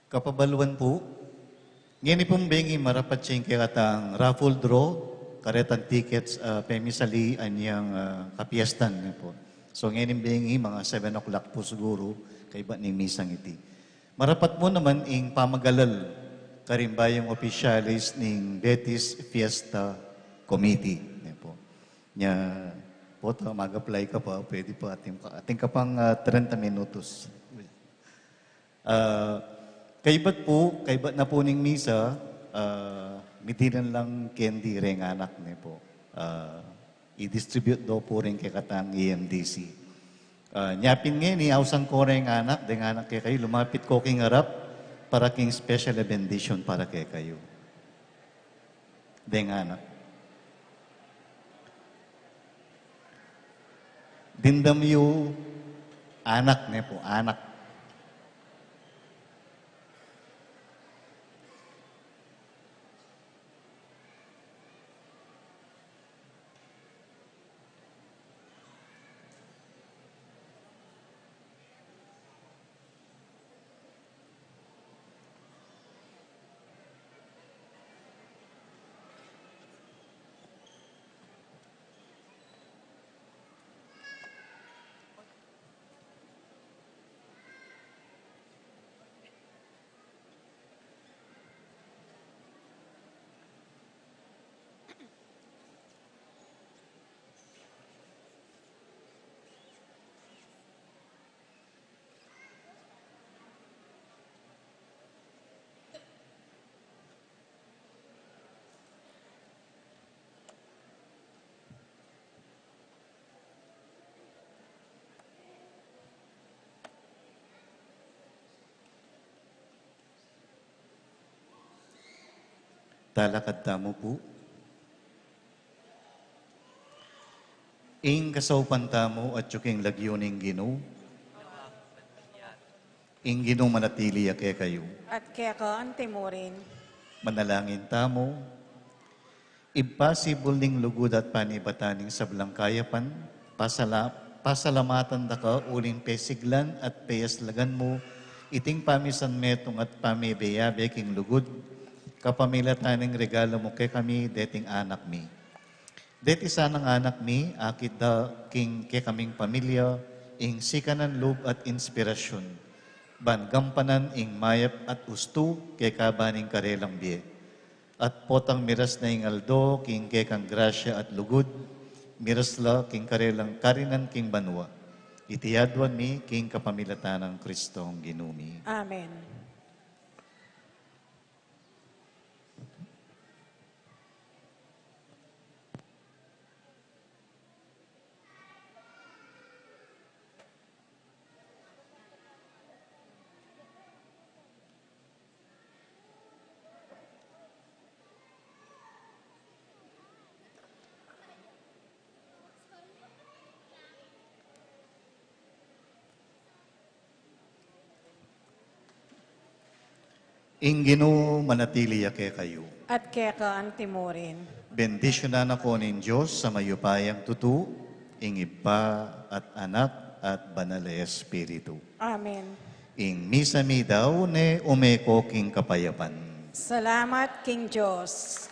Kapabaluan pu, ngeni pung bengi marapat ya ing kekatang raffle draw, karetang tickets, ah, pemisali anyang, ah, kapiestan ne pu. So, ngeni bengi mga seven o'clock pu siguru, kaybat ning misang iti. Marapat mu naman ing pamagalal karing bayung opisyalis ning Betis Fiesta Committee, ne pu. Nya, pota mag-apply ka pa, pwede pa atin, atin ka pang, ah, trenta minutos. Ah, kaybat pu, kaybat na pu ning misa, ah, mitinan lang candy reng anak ne pu. Ah, i-distribute do pu reng kekatang E M D C. Ah, nya pin ngeni, ausan ko reng anak, deng anak kekayu, lumapit ko king arap para king special benediction para kekayu. Deng anak. Dimdam yu anak ne pu, anak. Talakad tamu pu. Ing kasaupan tamu atyu king lagyu ning Ginu. Ing Ginu manatili ya kekayu. At keka antimurin. Manalangin tamu. Ibpa, sibul ning lugud at panibatan ning sablang kayapan, pasala-, pasalamatan da ka uling pesiglan at peyaslagan mu iting pamisan metung at pamiyabe king lugud, kapamilatan ning regalu mu kekami deting anak mi. Deti sanang anak mi, akit da king kekaming pamilya ing sikanan lub at inspirasyun, ban gampanan ing mayap at ustu kekaba ning karelang bie. At potang miras na ing aldo king kekang grasya at lugud, miras la king karelang karinan king banua. Iti aduan mi king kapamilatan nang Kristong Ginu mi. Amen. Ing Ginu manatili ya kekayu. At keka antimurin. Bendisyunan na ko ning Dios a mayupayang tutu, ing Ibpa at Anak at Banal a Espiritu. Amen. Ing misa mi dau ne, ume ko king kapayapan. Salamat king Dios.